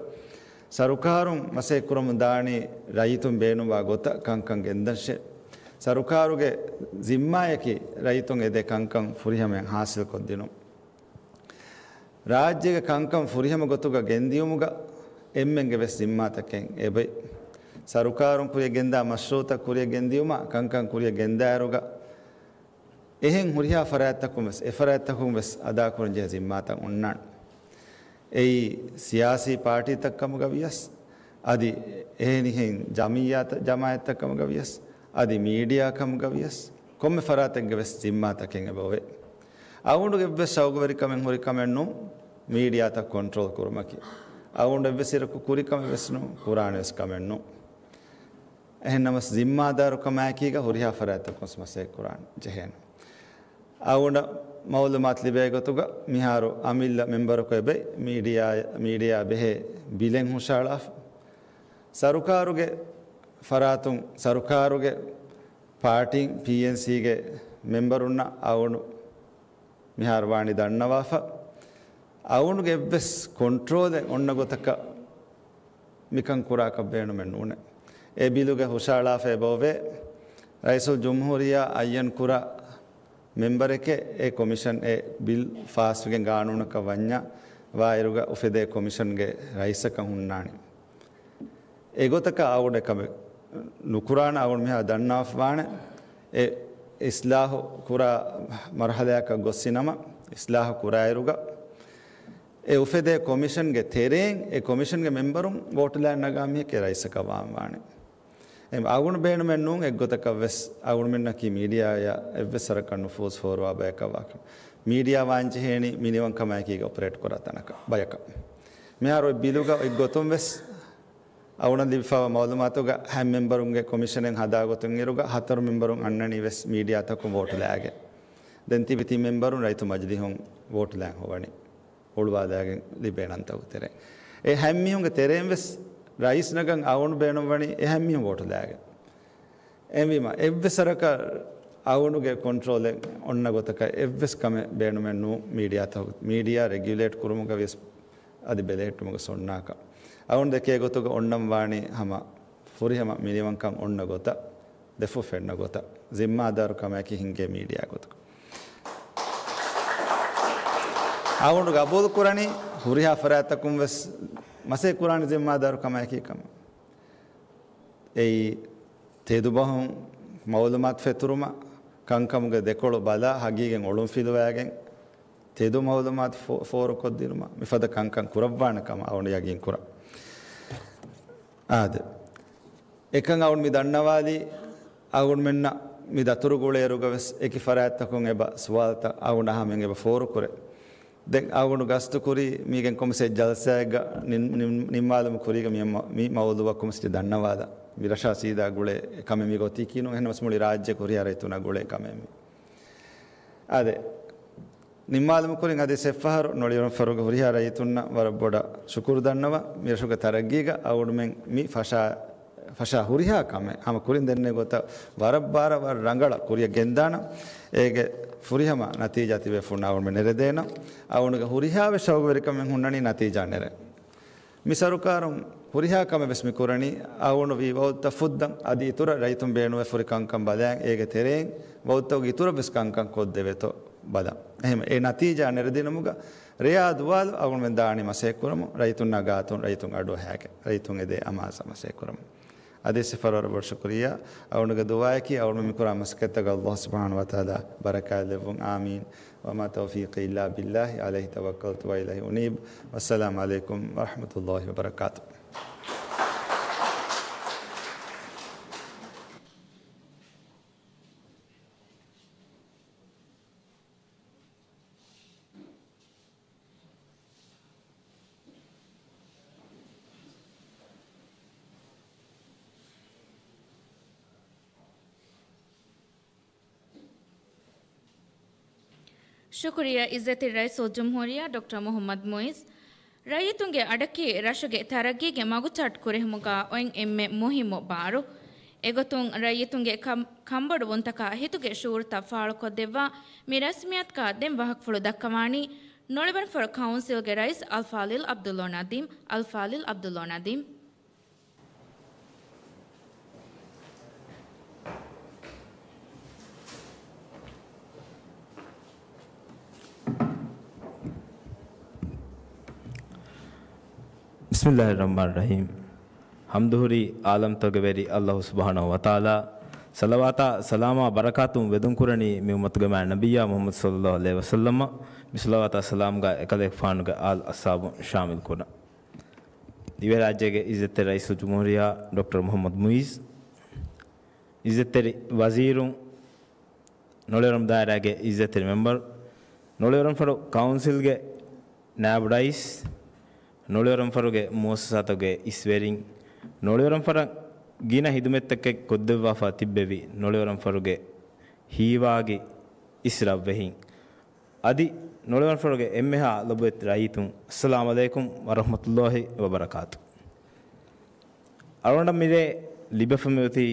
ސަރުކާރުން މަސައްކަތްކުރަމުންދާނީ ރައްޔިތުން ބޭނުންވާ ގޮތަށް ކަންކަން ގެންދަންށޭ. ސަރުކާރުގެ ޒިންމާއަކީ ރައްޔިތުން އެދޭ ކަންކަން ފުރިހަމައިން ހާސިލްކޮށްދިނުން. ރާއްޖޭގެ ކަންކަން ފުރިހަމަ ގޮތުގަ ގެންދިޔުމުގަ އެންމެންގެ ވެސް ޒިންމާތަކެއް އެބައި. ސަރުކާރުން ކުރިޔަށް ގެންދާ މަޝްރޫއުތައް ކުރިޔަށް ގެންދިޔުމަށް ކަންކަން ކުރިޔަށް ގެންދާއިރުގަ، އެހެން ހުރިހާ ފަރާތްތަކުން ވެސް، އެ ފަރާތްތަކުން ވެސް އަދާކުރަންޖެހޭ ޒިންމާތައް އޮންނާނެ. އެއީ ސިޔާސީ ޕާޓީތައް ކަމުގަ ވިޔަސް، އަދި އެހެނިހެން ޖަމިއްޔާތައް، ޖަމާއަތްތައް ކަމުގަ ވިޔަސް، އަދި މީޑިއާ ކަމުގަ ވިޔަސް، ކޮންމެ ފަރާތެއްގެ ވެސް ޒިންމާތަކެއް އެބައޮވޭ. އަޅުގަނޑުގެ އެއްވެސް ޝައުގުވެރިކަމެއް ހުރި ކަމެއް ނޫން، މީޑިއާތައް ކޮންޓްރޯލް ކުރުމަކީ. އަޅުގަނޑު އެއްވެސް އިރަކު ކުރި ކަމެއް ވެސް ނޫން، ކުރާނެ ވެސް ކަމެއް ނޫން. އެހެންނަމަސް ޒިންމާދާރުކަމާއެކީގަ ހުރިހާ ފަރާތްތަކުން މަސައްކަތް ކުރާން ޖެހޭނެ. އަޅުގަނޑަށް މައުލޫމާތު ލިބޭ ގޮތުގަ މިހާރު އަމިއްލަ މެމްބަރަކު އެބައި މީޑިއާ، މީޑިއާ ބެހޭ ބިލެއް ހުށަހަޅާފަ. ސަރުކާރުގެ ފަރާތުން، ސަރުކާރުގެ ޕާޓީން ޕީއެންސީގެ މެމްބަރުންނަށް އަޅުގަނޑު މިހާރު ވާނީ ދަންނަވާފަ. އަޅުގަނޑުގެ އެއްވެސް ކޮންޓްރޯލެއް އޮންނަ ގޮތަކަށް މިކަން ކުރާކަށް ބޭނުމެއް ނޫނޭ. އެ ބިލުގަ ހުށަހަޅާފަ އެބައޮވޭ، ރައީސުލްޖުމްހޫރިއްޔާ އައްޔަން ކުރާ މެމްބަރެކޭ އެ ކޮމިޝަން އެ ބިލް ފާސްވެގެން ގާނޫނަކަށް ވަންޏާ ވާއިރުގަ އުފެދޭ ކޮމިޝަންގެ ރައީސަކަށް ހުންނާނެ. އެގޮތަކަށް އަޅުގަނޑު އެކަމެއް ނުކުރާނަ އަޅުގަނޑު މިހާ ދަންނަވާފަވާނެ. އެ އިސްލާހު ކުރާ މަރުހަލާއަކަށް ގޮއްސިނަމަ، އިސްލާހު ކުރާއިރުގަ އެ އުފެދޭ ކޮމިޝަންގެ ތެރެއިން އެ ކޮމިޝަންގެ މެމްބަރުން ވޯޓުލާން ނަގާ މީހެކޭ ރައީސަކަށް ވާން ވާނެ. އެ އަޅުގަނޑު ބޭނުމެއް ނޫން އެއްގޮތަކަށް ވެސް އަޅުގަނޑުމެންނަކީ މީޑިއާއަށް އެއްވެސް ވަރަކަށް ނުފޫޒު ފޯރުވާ ބަޔަކަށް ވާކަމަށް. މީޑިއާ ވާން ޖެހޭނީ މިނިވަންކަމާއެކީގަ އޮޕަރޭޓް ކުރާ ތަނަކަށް، ބަޔަކަށް. މިހާރު އޮތް ބިލުގަ އޮތް ގޮތުން ވެސް އަޅުގަނޑަށް ލިބިފައިވާ މައުލޫމާތުގަ ހަތް މެމްބަރުންގެ ކޮމިޝަނެއް ހަދާ ގޮތުން އިރުގަ ހަތަރު މެމްބަރުން އަންނަނީ ވެސް މީޑިއާތަކުން ވޯޓުލާގެން. ދެން ތިބި ތިން މެމްބަރުން ރައްޔިތު މަޖިލީހުން ވޯޓުލާން ހޮވަނީ. ހުޅުވާލާގެން ލިބޭ ނަންތަކުގެ ތެރެއިން. އެ ހަތް މީހުންގެ ތެރެއިން ވެސް ރައީސް ނަގަން އަޅުގަނޑު ބޭނުންވަނީ އެ ހަތް މީހުން ވޯޓުލާގެން. އެހެންވީމަ، އެއްވެސް ވަރަކަށް އަޅުގަނޑުގެ ކޮންޓްރޯލެއް އޮންނަ ގޮތަކަށް އެއްވެސް ކަމެއް ބޭނުމެއް ނޫން. މީޑިއާތަކު، މީޑިއާ ރެގިއުލޭޓް ކުރުމުގަ ވިޔަސް އަދި ބެލެހެއްޓުމުގަ ސޮންނާކަށް. އަޅުގަނޑު ދެކޭ ގޮތުގަ އޮންނަން ވާނީ ހަމަ ފުރިހަމަ މިނިވަންކަން އޮންނަ ގޮތަށް، ދެފުށް ފެންނަ ގޮތަށް، ޒިންމާދާރު ކަމަކީ ހިންގޭ މީޑިއާ ގޮތަކަށް. އަޅުގަނޑު ގަބޫލު ކުރަނީ ހުރިހާ ފަރާތްތަކުން ވެސް މަސައްކަތް ކުރާނެ ޒިންމާދާރު ކަމަކީ ކަމަށް. އެއީ ތެދުބަހުން މައުލޫމާތު ފެތުރުމަށް، ކަންކަމުގެ ދެކޮޅު ބަލާ، ހަގީގަތް އޮޅުން ފިލުވައިގެން، ތެދު މައުލޫމާތު ފޯ-، ފޯރުކޮށްދިނުމަށް މިފަދަ ކަންކަން ކުރައްވާނެ ކަމަށް އަޅުގަނޑު ޔަގީން ކުރަން. އާދެ، އެކަން އަޅުގަނޑު މި ދަންނަވާލީ، އަޅުގަނޑުމެންނަށް މި ދަތުރު ގުޅޭއިރުގަ ވެސް އެކި ފަރާތްތަކުން އެބަ ސުވާލުތައް އަޅުގަނޑު ހަމައިން އެބަ ފޯރުކުރޭ. ދެން އަޅުގަނޑު ގަސްތު ކުރީ މީގެން ކޮންމެސް ޖަލްސާއެއްގަ ނިން-، ނިން-، ނިންމާލުމުގެ ކުރީގަ މި މަ-، މި މައުޟޫޢަށް ކޮންމެސް ދަންނަވާލަން. މި ރަށާ ސީދާ ގުޅޭ ކަމެއް މި ގޮތީކީ ނޫން. އެހެންނަމަސް މުޅި ރާއްޖެ ހުރިހާ ރައްޔިތުންނަށް ގުޅޭ ކަމެއް މި. އާދެ، ނިންމާލުމުގެ ކުރިން އަދި އެއްފަހަރު ނޮޅިވަރުން ފަރުގެ ހުރިހާ ރައްޔިތުންނަށް ވަރަށް ބޮޑަށް ޝުކުރު ދަންނަވަން. މި ރަށުގެ ތަރައްގީގަ އަޅުގަނޑުމެން މި ފަށާ، ފަށާ ހުރިހާ ކަމެއް ހަމަ ކުރިން ދެންނެވި ގޮތަށް ވަރަށް ބާރަށް ވަރަށް ރަނގަޅަށް ކުރިޔަށް ގެންދާނަން. އޭގެ ފުރިހަމަ ނަތީޖާ ތިބޭފުޅުންނަށް އަޅުގަނޑުމެން ނެރެދޭނަން. އަޅުގަނޑުގެ ހުރިހާވެސް ޝައުގުވެރިކަމެއް ހުންނަނީ ނަތީޖާ ނެރެން. މި ސަރުކާރުން ހުރިހާ ކަމެއް ވެސް މި ކުރަނީ އަޅުގަނޑު ވީ ވައުދުތައް ފުއްދަން، އަދި އިތުރަށް ރައްޔިތުން ބޭނުންވެފަ ހުރި ކަންކަން ބަލައިގެން އޭގެ ތެރެއިން ވައުދުތަކުގެ އިތުރަށް ވެސް ކަންކަން ކޮށްދެވޭތޯ ބަލަން. އެހެން އެ ނަތީޖާ ނެރެދިނުމުގަ ރެޔާ ދުވާލު އަޅުގަނޑުމެން ދާނީ މަސައްކަތް ކުރަމުން، ރައްޔިތުންނާ ގާތުން ރައްޔިތުން އަޑުއަހާގެން، ރައްޔިތުން އެދޭ އަމާޒަށް މަސައްކަތް ކުރަމުން. އަދި އިސްތިފާވަރު ވަރަށް ބޮޑު ޝުކުރިއްޔާ. އަޅުގަނޑުގެ ދުޢާއަކީ އަޅުގަނޑު މި ކުރާ މަސައްކަތްތަކަށް ﷲ ސުބްޙާނަހޫ ވަތަޢާލާ ބަރަކާތް ލެއްވުން. އާމީން. وما توفيقي إلا بالله، عليه توكلت وإليه أنيب. والسلام عليكم ورحمة الله وبركاته. ޝުކުރިއްޔާ އިއްޒަތްތެރި ރައީސުލްޖުމްހޫރިއްޔާ ޑޮކްޓަރ މުޙައްމަދު މުޢިއްޒު. ރައްޔިތުންގެ އަޑަކީ ރަށުގެ ތަރައްގީގެ މަގުޗާޓް ކުރެހުމުގަ އޮތް އެންމެ މުހިއްމު ބާރު. އެގޮތުން ރައްޔިތުންގެ ކަން-، ކަންބޮޑުވުންތަކާ ހިތުގެ ޝުޢޫރުތައް ފާޅުކޮށްދެއްވާ މި ރަސްމިއްޔަތުގަ ދެން ވާހަކަފުޅު ދައްކަވާނީ ނޮޅިވަރަންފަރު ކައުންސިލްގެ ރައީސް އަލްފާޟިލް ޢަބްދުއްލޯ ނަދީމް، އަލްފާޟިލް ޢަބްދުއްލޯ ނަދީމް. بسم الله الرحمن الرحيم. ޙަމްދު ހުރީ ޢާލަމްތަކުގެ ވެރި ﷲ ސުބްޙާނަހޫ ވަތަޢާލާ، ޞަލަވާތާ ސަލާމާ ބަރަކާތުން ވެދުން ކުރަނީ މި އުއްމަތުގެ މާތް ނަބިއްޔާ މުޙައްމަދު ޞައްލައްލާހު ޢަލައިހި ވަސައްލަމަށް. މި ޞަލަވާތާ ސަލާމްގަ އެކަލޭގެފާނުގެ އާލް އަޞްޙާބުން ޝާމިލް ކުރަން. ދިވެހިރާއްޖޭގެ އިއްޒަތްތެރި ރައީސުލްޖުމްހޫރިއްޔާ ޑޮކްޓަރ މުޙައްމަދު މުޢިއްޒު، އިއްޒަތްތެރި ވަޒީރުން، ނޮޅިވަރަން ދާއިރާގެ އިއްޒަތްތެރި މެމްބަރު، ނޮޅިވަރަންފަރު ކައުންސިލްގެ ނާއިބު ރައީސް، ނޮޅިވަރަންފަރުގެ މުއައްސަސާތަކުގެ އިސްވެރިން، ނޮޅިވަރަންފަރަށް ގިނަ ހިދުމަތްތަކެއް ކޮށްދެއްވާފަ ތިއްބެވި ނޮޅިވަރަންފަރުގެ ހީވާގި އިސް ރަށްވެހިން، އަދި ނޮޅިވަރަންފަރުގެ އެންމެހާ ލޮބުވެތި ރައްޔިތުން، އައްސަލާމު ޢަލައިކުމް ވަރަޙްމަތުﷲި ވަބަރަކާތު. އަޅުގަނޑަށް މިރޭ ލިބެފަ މިއޮތީ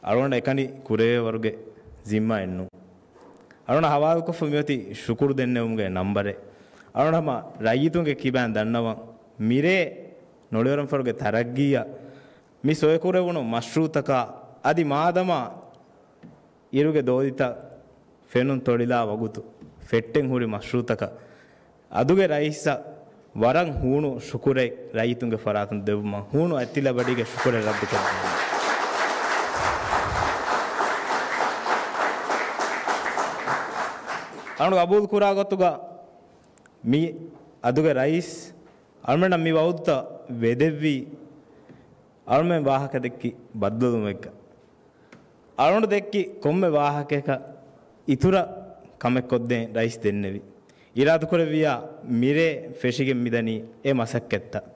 އަޅުގަނޑަށް އެކަނި ކުރެވޭވަރުގެ ޒިންމާއެއްނޫން. އަޅުގަނޑަށް ޙަވާލުކޮށްފަ މިއޮތީ ޝުކުރު ދެންނެވުމުގެ ނަންބަރެއް. އަޅުގަނޑު ހަމަ ރައްޔިތުންގެ ކިބައިން ދަންނަވަން، މިރޭ ނޮޅިވަރަންފަރުގެ ތަރައްގީއަށް މި ސޮއެކުރެވުނު މަޝްރޫޢުތަކާ އަދި މާދަމާ އިރުގެ ދޯދިތައް ފެނުން ތޮޅިލާ ވަގުތު ފެއްޓެން ހުރި މަޝްރޫޢުތަކަށް އަދުގެ ރައީސަށް ވަރަށް ހޫނު ޝުކުރެއް ރައްޔިތުންގެ ފަރާތުން ދެއްވުމަށް ހޫނު އަތްތިލަބަޑީގެ ޝުކުރެއް ރައްދުކޮށްދެން. އަޅުގަނޑު ގަބޫލު ކުރާ ގޮތުގަ މި އަދުގެ ރައީސް އަޅުމެންނަށް މި ވައުދުތައް ވެދެއްވީ އަޅުމެން ވާހަކަ ދެއްކި ބައްދަލުވުމެއްގަ. އަޅުގަނޑު ދެއްކި ކޮންމެ ވާހަކައަކަށް އިތުރަށް ކަމެއް ކޮށްދޭން ރައީސް ދެންނެވި. އިރާދަކުރެއްވިޔާ މިރޭ ފެށިގެން މިދަނީ އެ މަސައްކަތްތައް.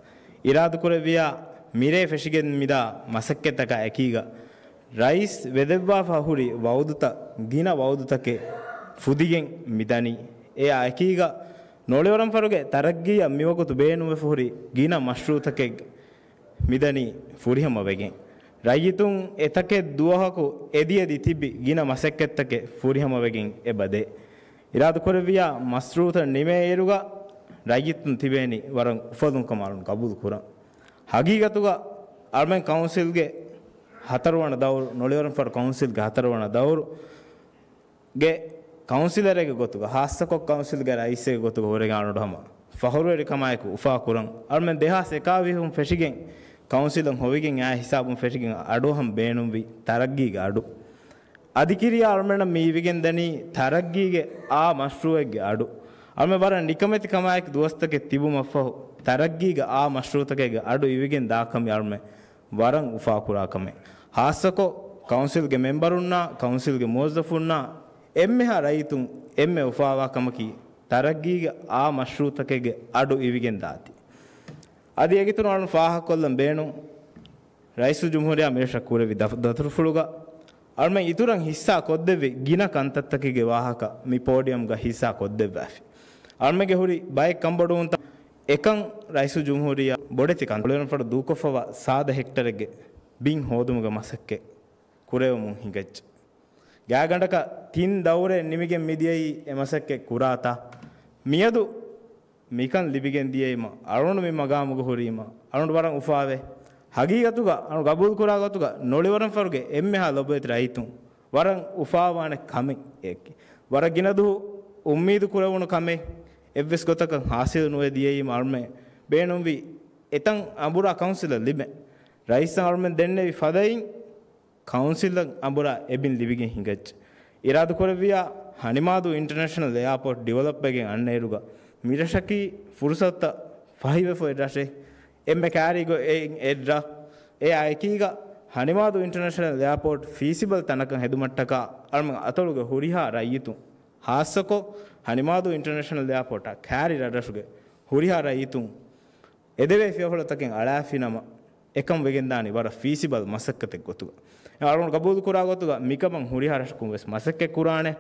އިރާދަކުރެއްވިޔާ މިރޭ ފެށިގެން މިދާ މަސައްކަތްތަކާ އެކީގަ ރައީސް ވެދެއްވާފަ ހުރި ވައުދުތައް، ގިނަ ވައުދުތަކެއް ފުދިގެން މިދަނީ. އެއާ އެކީގަ ނޮޅިވަރަންފަރުގެ ތަރައްގީއަށް މިވަގުތު ބޭނުންވެފަ ހުރި ގިނަ މަޝްރޫޢުތަކެއް މިދަނީ ފުރިހަމަވެގެން. ރައްޔިތުން އެތަކެއް ދުވަހަކު އެދިއެދި ތިބި ގިނަ މަސައްކަތްތަކެއް ފުރިހަމަވެގެން އެބަދޭ. އިރާދަކުރެއްވިޔާ މަޝްރޫޢުތައް ނިމޭއިރުގަ ރައްޔިތުން ތިބޭނީ ވަރަށް އުފަލުން ކަމަށް އަޅުން ގަބޫލު ކުރަން. ހަގީގަތުގަ އަޅުމެން ކައުންސިލްގެ ހަތަރުވަނަ ދައުރު، ނޮޅިވަރަންފަރު ކައުންސިލްގެ ހަތަރުވަނަ ދައުރު، ގެ ކައުންސިލަރެއްގެ ގޮތުގަ، ހާއްސަކޮށް ކައުންސިލްގެ ރައީސެއްގެ ގޮތުގަ ހުރެގެން އަޅުގަނޑު ހަމަ ފަހުރުވެރިކަމާއެކު އުފާކުރަން. އަޅުމެން ދެހާސް އެކާވީސް ފެށިގެން ކައުންސިލަށް ހޮވިގެން އާ ހިސާބުން ފެށިގެން އަޑުއަހަން ބޭނުންވި ތަރައްގީގެ އަޑު. އަދި ކިރިޔާ އަޅުމެންނަށް މި އިވިގެން ދަނީ ތަރައްގީގެ އާ މަޝްރޫޢެއްގެ އަޑު. އަޅުމެން ވަރަށް ނިކަމެތި ކަމާއެކު ދުވަސްތަކެއް ތިބުމަށްފަހު ތަރައްގީގެ އާ މަޝްރޫޢުތަކެއްގެ އަޑު އިވިގެން ދާކަމީ އަޅުމެން ވަރަށް އުފާކުރާ ކަމެއް. ހާއްސަކޮށް ކައުންސިލްގެ މެމްބަރުންނާ، ކައުންސިލްގެ މުވައްޒަފުންނާ އެންމެހާ ރައްޔިތުން އެންމެ އުފާވާ ކަމަކީ، ތަރައްގީގެ އާ މަޝްރޫޢުތަކެއްގެ އަޑު އިވިގެން ދާތީ. އަދި އެގޮތުން އަޅުން ފާހަގަކޮށްލަން ބޭނުން، ރައީސުލްޖުމްހޫރިއްޔާ މިރަށަށް ކުރެއްވި ދަ-، ދަތުރުފުޅުގަ އަޅުމެން އިތުރަށް ހިއްސާ ކޮށްދެއްވި ގިނަ ކަންތައްތަކެއްގެ ވާހަކަ މި ޕޯޑިއަމްގަ ހިއްސާ ކޮށްދެއްވާފި. އަޅުމެންގެ ހުރި ބައެއް ކަންބޮޑުވުންތައް އެކަން ރައީސުލްޖުމްހޫރިއްޔާ ބޮޑެތި ކަންތައް ނޮޅިވަރަންފަރު ދޫކޮށްފަވާ ސާދަ ހެކްޓަރެއްގެ ބިން ހޯދުމުގެ މަސައްކަތް ކުރެވެމުން ހިނގައްޖެ. ގާތްގަނޑަކަށް ތިން ދައުރެއް ނިމިގެން މިދިޔައީ އެ މަސައްކަތް ކުރާތާ؟ މިއަދު މިކަން ލިބިގެން ދިޔައީމަ، އަޅުން މި މަގާމުގަ ހުރީމަ، އަޅުން ވަރަށް އުފާވޭ. ހަގީގަތުގަ އަޅުން ގަބޫލުކުރާ ގޮތުގަ ނޮޅިވަރަންފަރުގެ އެންމެހާ ލޮބުވެތި ރައްޔިތުން ވަރަށް އުފާވާނެ ކަމެއް އެއްކި. ވަރަށް ގިނަ ދުހު އުއްމީދު ކުރެވުނު ކަމެއް އެއްވެސް ގޮތަކަށް ހާސިލު ނުވެ ދިޔައީމަ އަޅުމެ ބޭނުންވީ އެތަން އަނބުރާ ކައުންސިލަށް ލިބެން. ރައީސް އަޅުމެން ދެންނެވި ފަދައިން ކައުންސިލަށް އަނބުރާ އެބިން ލިބިގެން ހިނގައްޖެ. އިރާދަކުރެއްވިޔާ ހަނިމާދޫ އިންޓަރނޭޝަނަލް އެއާޕޯޓް ޑިވެލޮޕްވެގެން އަންނައިރުގަ މިރަށަކީ ފުރުސަތުތައް ފަހިވެފަ އޮތް ރަށެއް. އެންމެ ކާރީގޮތް އެއް ރަށް. އެއާ އެކީގަ ހަނިމާދޫ އިންޓަރނޭޝަނަލް އެއާޕޯޓް ފީސިބަލް ތަނަކަށް ހެދުމަށްޓަކާ އަޅުމެން އަތޮޅުގެ ހުރިހާ ރައްޔިތުން، ހާއްސަކޮށް ހަނިމާދޫ އިންޓަރނޭޝަނަލް އެއާޕޯޓާ ކާރި ރަށްރަށުގެ ހުރިހާ ރައްޔިތުން އެދެވޭ ފިޔަފުޅުތަކެއް އަޅާފިނަމަ، އެކަން ވެގެންދާނީ ވަރަށް ފީސިބަލް މަސައްކަތެއް ގޮތުގަ. އަޅުގަނޑު ގަބޫލުކުރާ ގޮތުގަ މިކަމަށް ހުރިހާ ރަށަކުން ވެސް މަސައްކަތް ކުރާނެ.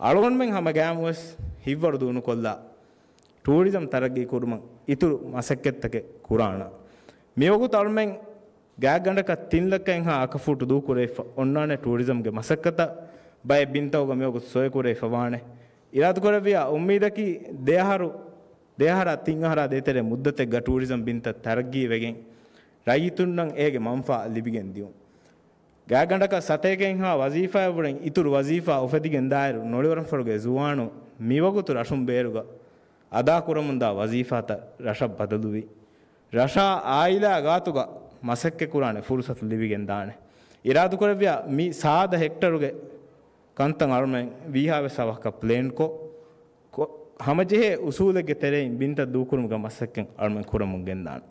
އަޅުގަނޑުމެން ހަމަ ގައިމުވެސް ހިތްވަރު ދޫނުކޮށްލާ ޓޫރިޒަމް ތަރައްގީ ކުރުމަށް އިތުރު މަސައްކަތްތަކެއް ކުރާނަ. މިވަގުތު އަޅުމެން ގާތްގަނޑަކަށް ތިން ލައްކައެއްހާ އަކަފޫޓު ދޫކުރެވިފަ އޮންނާނެ ޓޫރިޒަމްގެ މަސައްކަތަށް. ބައެއް ބިންތަކުގަ މިވަގުތު ސޮއެ ކުރެވިފަ ވާނެ. އިރާދަކުރެއްވިޔާ އުއްމީދަކީ ދެއަހަރު ދެއަހަރާ ތިން އަހަރާ ދޭތެރޭ މުއްދަތެއްގަ ޓޫރިޒަމް ބިންތައް ތަރައްގީވެގެން، ރައްޔިތުންނަށް އޭގެ މަންފާ ލިބިގެން ދިޔުން. ގާތްގަނޑަކަށް ސަތޭކައެއްހާ ވަޒީފާއެއް ވުރެން އިތުރު ވަޒީފާ އުފެދިގެން ދާއިރު ނޮޅިވަރަންފަރުގެ ޒުވާނުން މިވަގުތު ރަށުން ބޭރުގަ އަދާކުރަމުންދާ ވަޒީފާތައް ރަށަށް ބަދަލުވި، ރަށާ އާއިލާ ގާތުގަ މަސައްކަތްކުރާނެ ފުރުސަތު ލިބިގެން ދާނެ. އިރާދަކުރެއްވިޔާ މި ސާދަ ހެކްޓަރުގެ ކަންތައް އަޅުމެން ވީހާވެސް އަވަހަކަށް ޕްލޭންކޮށް، ކޮ-، ހަމަޖެހޭ އުސޫލެއްގެ ތެރެއިން ބިންތައް ދޫކުރުމުގެ މަސައްކަތް އަޅުމެން ކުރަމުން ގެންދާނެ.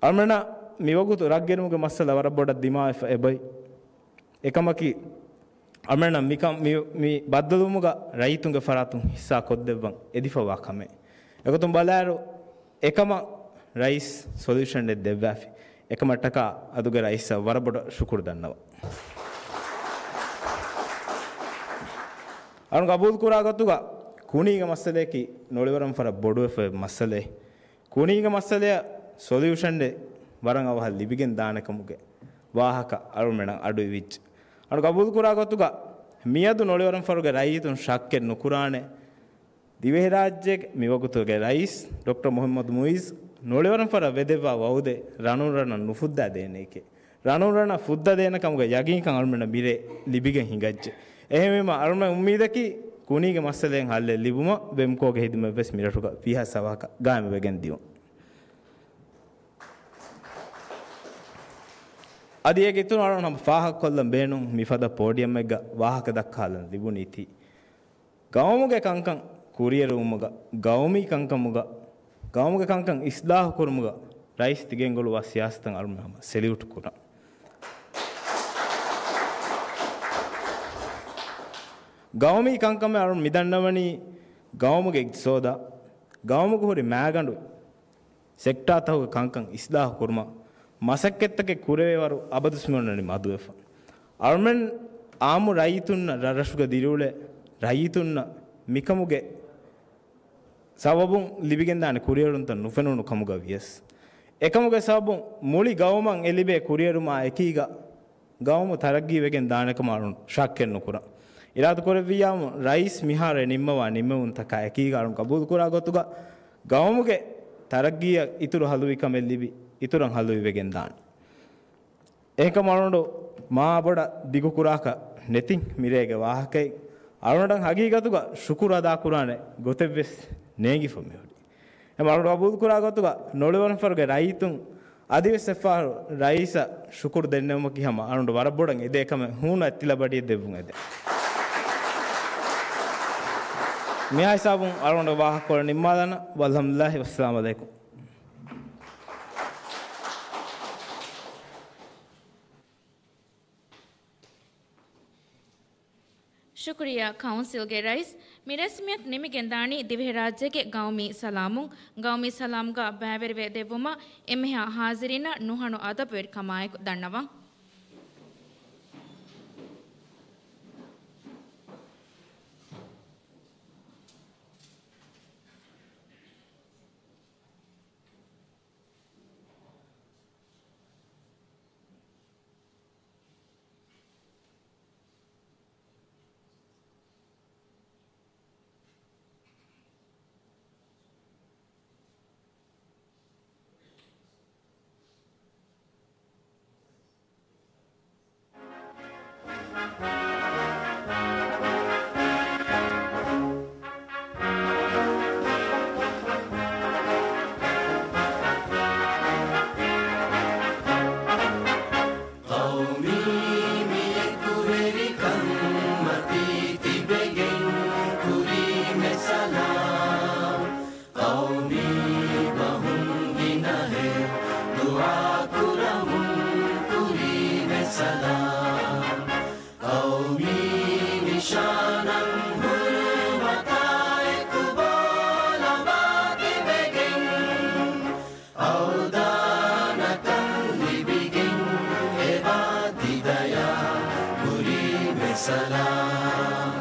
އަޅުމެންނަށް މިވަގުތު ރަށްގެނުމުގެ މައްސަލަ ވަރަށް ބޮޑަށް ދިމާވެފަ އެބައި. އެކަމަކީ، އަޅުމެންނަށް މިކަން މި، މި ބައްދަލުވުމުގަ ރައްޔިތުންގެ ފަރާތުން ހިއްސާ ކޮށްދެއްވަން އެދިފަވާ ކަމެއް. އެގޮތުން ބަލާއިރު، އެކަމަށް ރައީސް ސޮލިއުޝަނެއް ދެއްވާފި. އެކަމަށްޓަކާ އަދުގެ ރައީސަށް ވަރަށް ބޮޑަށް ޝުކުރު ދަންނަވަން. އަޅުން ގަބޫލުކުރާ ގޮތުގަ ކުނީގެ މައްސަލަޔަކީ ނޮޅިވަރަން ފަރަށް ބޮޑުވެފަ މައްސަލައެއް. ކުނީގެ މައްސަލަޔަށް ސޮލިއުޝަނެއް ވަރަށް އަވަހަށް ލިބިގެން ދާނެކަމުގެ ވާހަކަ އަޅުމެނަށް އަޑުއިވިއްޖެ. އަޅު ގަބޫލުކުރާ ގޮތުގަ މިއަދު ނޮޅިވަރަން ފަރުގެ ރައްޔިތުން ޝައްކެއް ނުކުރާނެ. ދިވެހިރާއްޖޭގެ މިވަގުތުގެ ރައީސް ޑޮކްޓަރ މުހައްމަދު މުއިއްޒު ނޮޅިވަރަން ފަރަށް ވެދެއްވާ ވައުދެއް ރަނުން ރަނަށް ނުފުއްދާ ދޭނެކޭ. ރަނުން ރަނަށް ފުއްދަ ދޭނެ ކަމުގެ ޔަގީންކަން އަޅުމެންނަށް މިރޭ ލިބިގެން ހިނގައްޖެ. އެހެންވީމަ އަޅުމެން އުއްމީދަކީ ކުނީގެ މައްސަލައިން ހައްލެއް ލިބުމަށް ވެމްކޯގެ ހިދުމަތްވެސް މިރަށުގަ ވީހާވެސް އަވަހަކަށް ގާއިމުވެގެން ދިޔުން. އަދި އޭގެ އިތުރުން އަޅުން ހަމަ ފާހަގަކޮށްލަން ބޭނުން މިފަދަ ޕޯޑިއަމެއްގަ ވާހަކަ ދައްކާލަން ލިބުނީތީ. ގައުމުގެ ކަންކަން ކުރިއެރުވުމުގަ، ގައުމީ ކަންކަމުގަ، ގައުމުގެ ކަންކަން އިސްލާހު ކުރުމުގަ ރައީސް ތިގެންގުޅުވާ ސިޔާސަތަށް އަޅުމެން ހަމަ ސެލިއުޓް ކުރަން. ގައުމީ ކަންކަމެއް އަޅުން މިދަންނަވަނީ ގައުމުގެ އިގްތިސޯދާ، ގައުމުގަ ހުރި މާގަނޑު ސެކްޓާތަކުގެ ކަންކަން އިސްލާހު ކުރުމަށް މަސައްކަތްތަކެއް ކުރެވޭވަރު އަބަދުސް މިއޮންނަނީ މަދުވެފަ. އަޅުމެން އާއްމު ރައްޔިތުންނަށް ރަށްރަށުގަ ދިރިއުޅޭ ރައްޔިތުންނަށް މިކަމުގެ ސަބަބުން ލިބިގެންދާނެ ކުރިއެރުންތައް ނުފެނުނު ކަމުގަ ވިޔަސް، އެކަމުގެ ސަބަބުން މުޅި ގައުމަށް އެ ލިބޭ ކުރިއެރުމާ އެކީގަ ގައުމު ތަރައްގީވެގެން ދާނެކަމަށް އަޅުން ޝައްކެއް ނުކުރަން. އިރާދަކުރެއްވިއްޔާމު ރައީސް މިހާރު ނިންމަވާ ނިންމެވުންތަކާ އެކީގަ އަޅުން ގަބޫލުކުރާ ގޮތުގަ ގައުމުގެ ތަރައްގީއަށް އިތުރު ހަލުވި ކަމެއް ލިބި އިތުރަށް ހަލުވިވެގެން ދާނެ. އެހެންކަމުން އަޅުގަނޑު މާ ބޮޑަށް ދިގުކުރާކަށް ނެތިން މިރޭގެ ވާހަކައެއް. އަޅުގަނޑަށް ހަގީގަތުގަ ޝުކުރު އަދާކުރާނެ ގޮތެއްވެސް ނޭނގިފަ މިހުރީ. އެމަ އަޅުގަނޑު ގަބޫލުކުރާ ގޮތުގަ ނޮޅިވަރަންފަރުގެ ރައްޔިތުން އަދިވެސް އެއްފަހަރު ރައީސަށް ޝުކުރު ދެންނެވުމަކީ ހަމަ އަޅުގަނޑު ވަރަށް ބޮޑަށް އެދޭ ކަމެއް ހޫނު އަތްތިލަ ބަޑިއެއް ދެއްވުން އެދެން. މިހާ ހިސާބުން އަޅުގަނޑު ވާހަކަކޮޅެއް ނިންމާލާނަން. ވަލްޙަމްދުލިއްލާހި ވައްސަލާމް ޢަލައިކުމް. ޝުކުރިއްޔާ ކައުންސިލްގެ ރައީސް. މި ރަސްމިއްޔަތު ނިމިގެންދާނީ ދިވެހިރާއްޖޭގެ ގައުމީ ސަލާމުން. ގައުމީ ސަލާމްގަ ބައިވެރިވެ ދެއްވުމަށް އެންމެހާ ހާޒިރީންނަށް ނުހަނު އަދަބުވެރިކަމާއެކު ދަންނަވަން. ސަލާމް. ޤައުމީ ނިޝާނަށް ހުރުމަތާ އެކު ބޯލަމާ ތިބެގެން، އަވްދާނަކަން ލިބިގެން އެބާ ތި ދަޔާ ކުރީމެ ސަލާމް.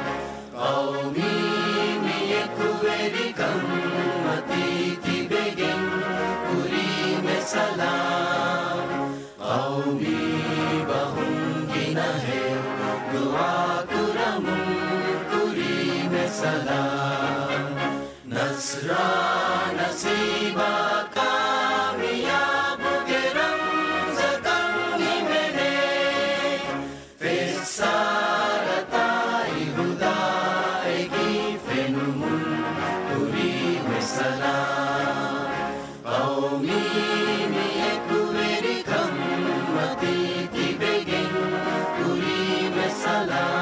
ޤައުމީ މި އެކުވެރިކަން މަތީ ތިބެގެން ކުރީމެ ސަލާމް. ޤައުމީ ބަހުން ގިނަހެއް ދުޢާ ކުރަމުން ކުރީމެ ސަލާމް. ނަޞްރާ ނަސީބާ ކާމިޔާބުގެ ރަމްޒަކަށް ހިމެނޭ. ފެއްސާރަތާއި ހުދާއެކީ ފެނުމުން ކުރީމެ ސަލާމް. ޤައުމީ މި އެކުވެރިކަން މަތީ ތިބެގެން ކުރީމެ ސަލާމް.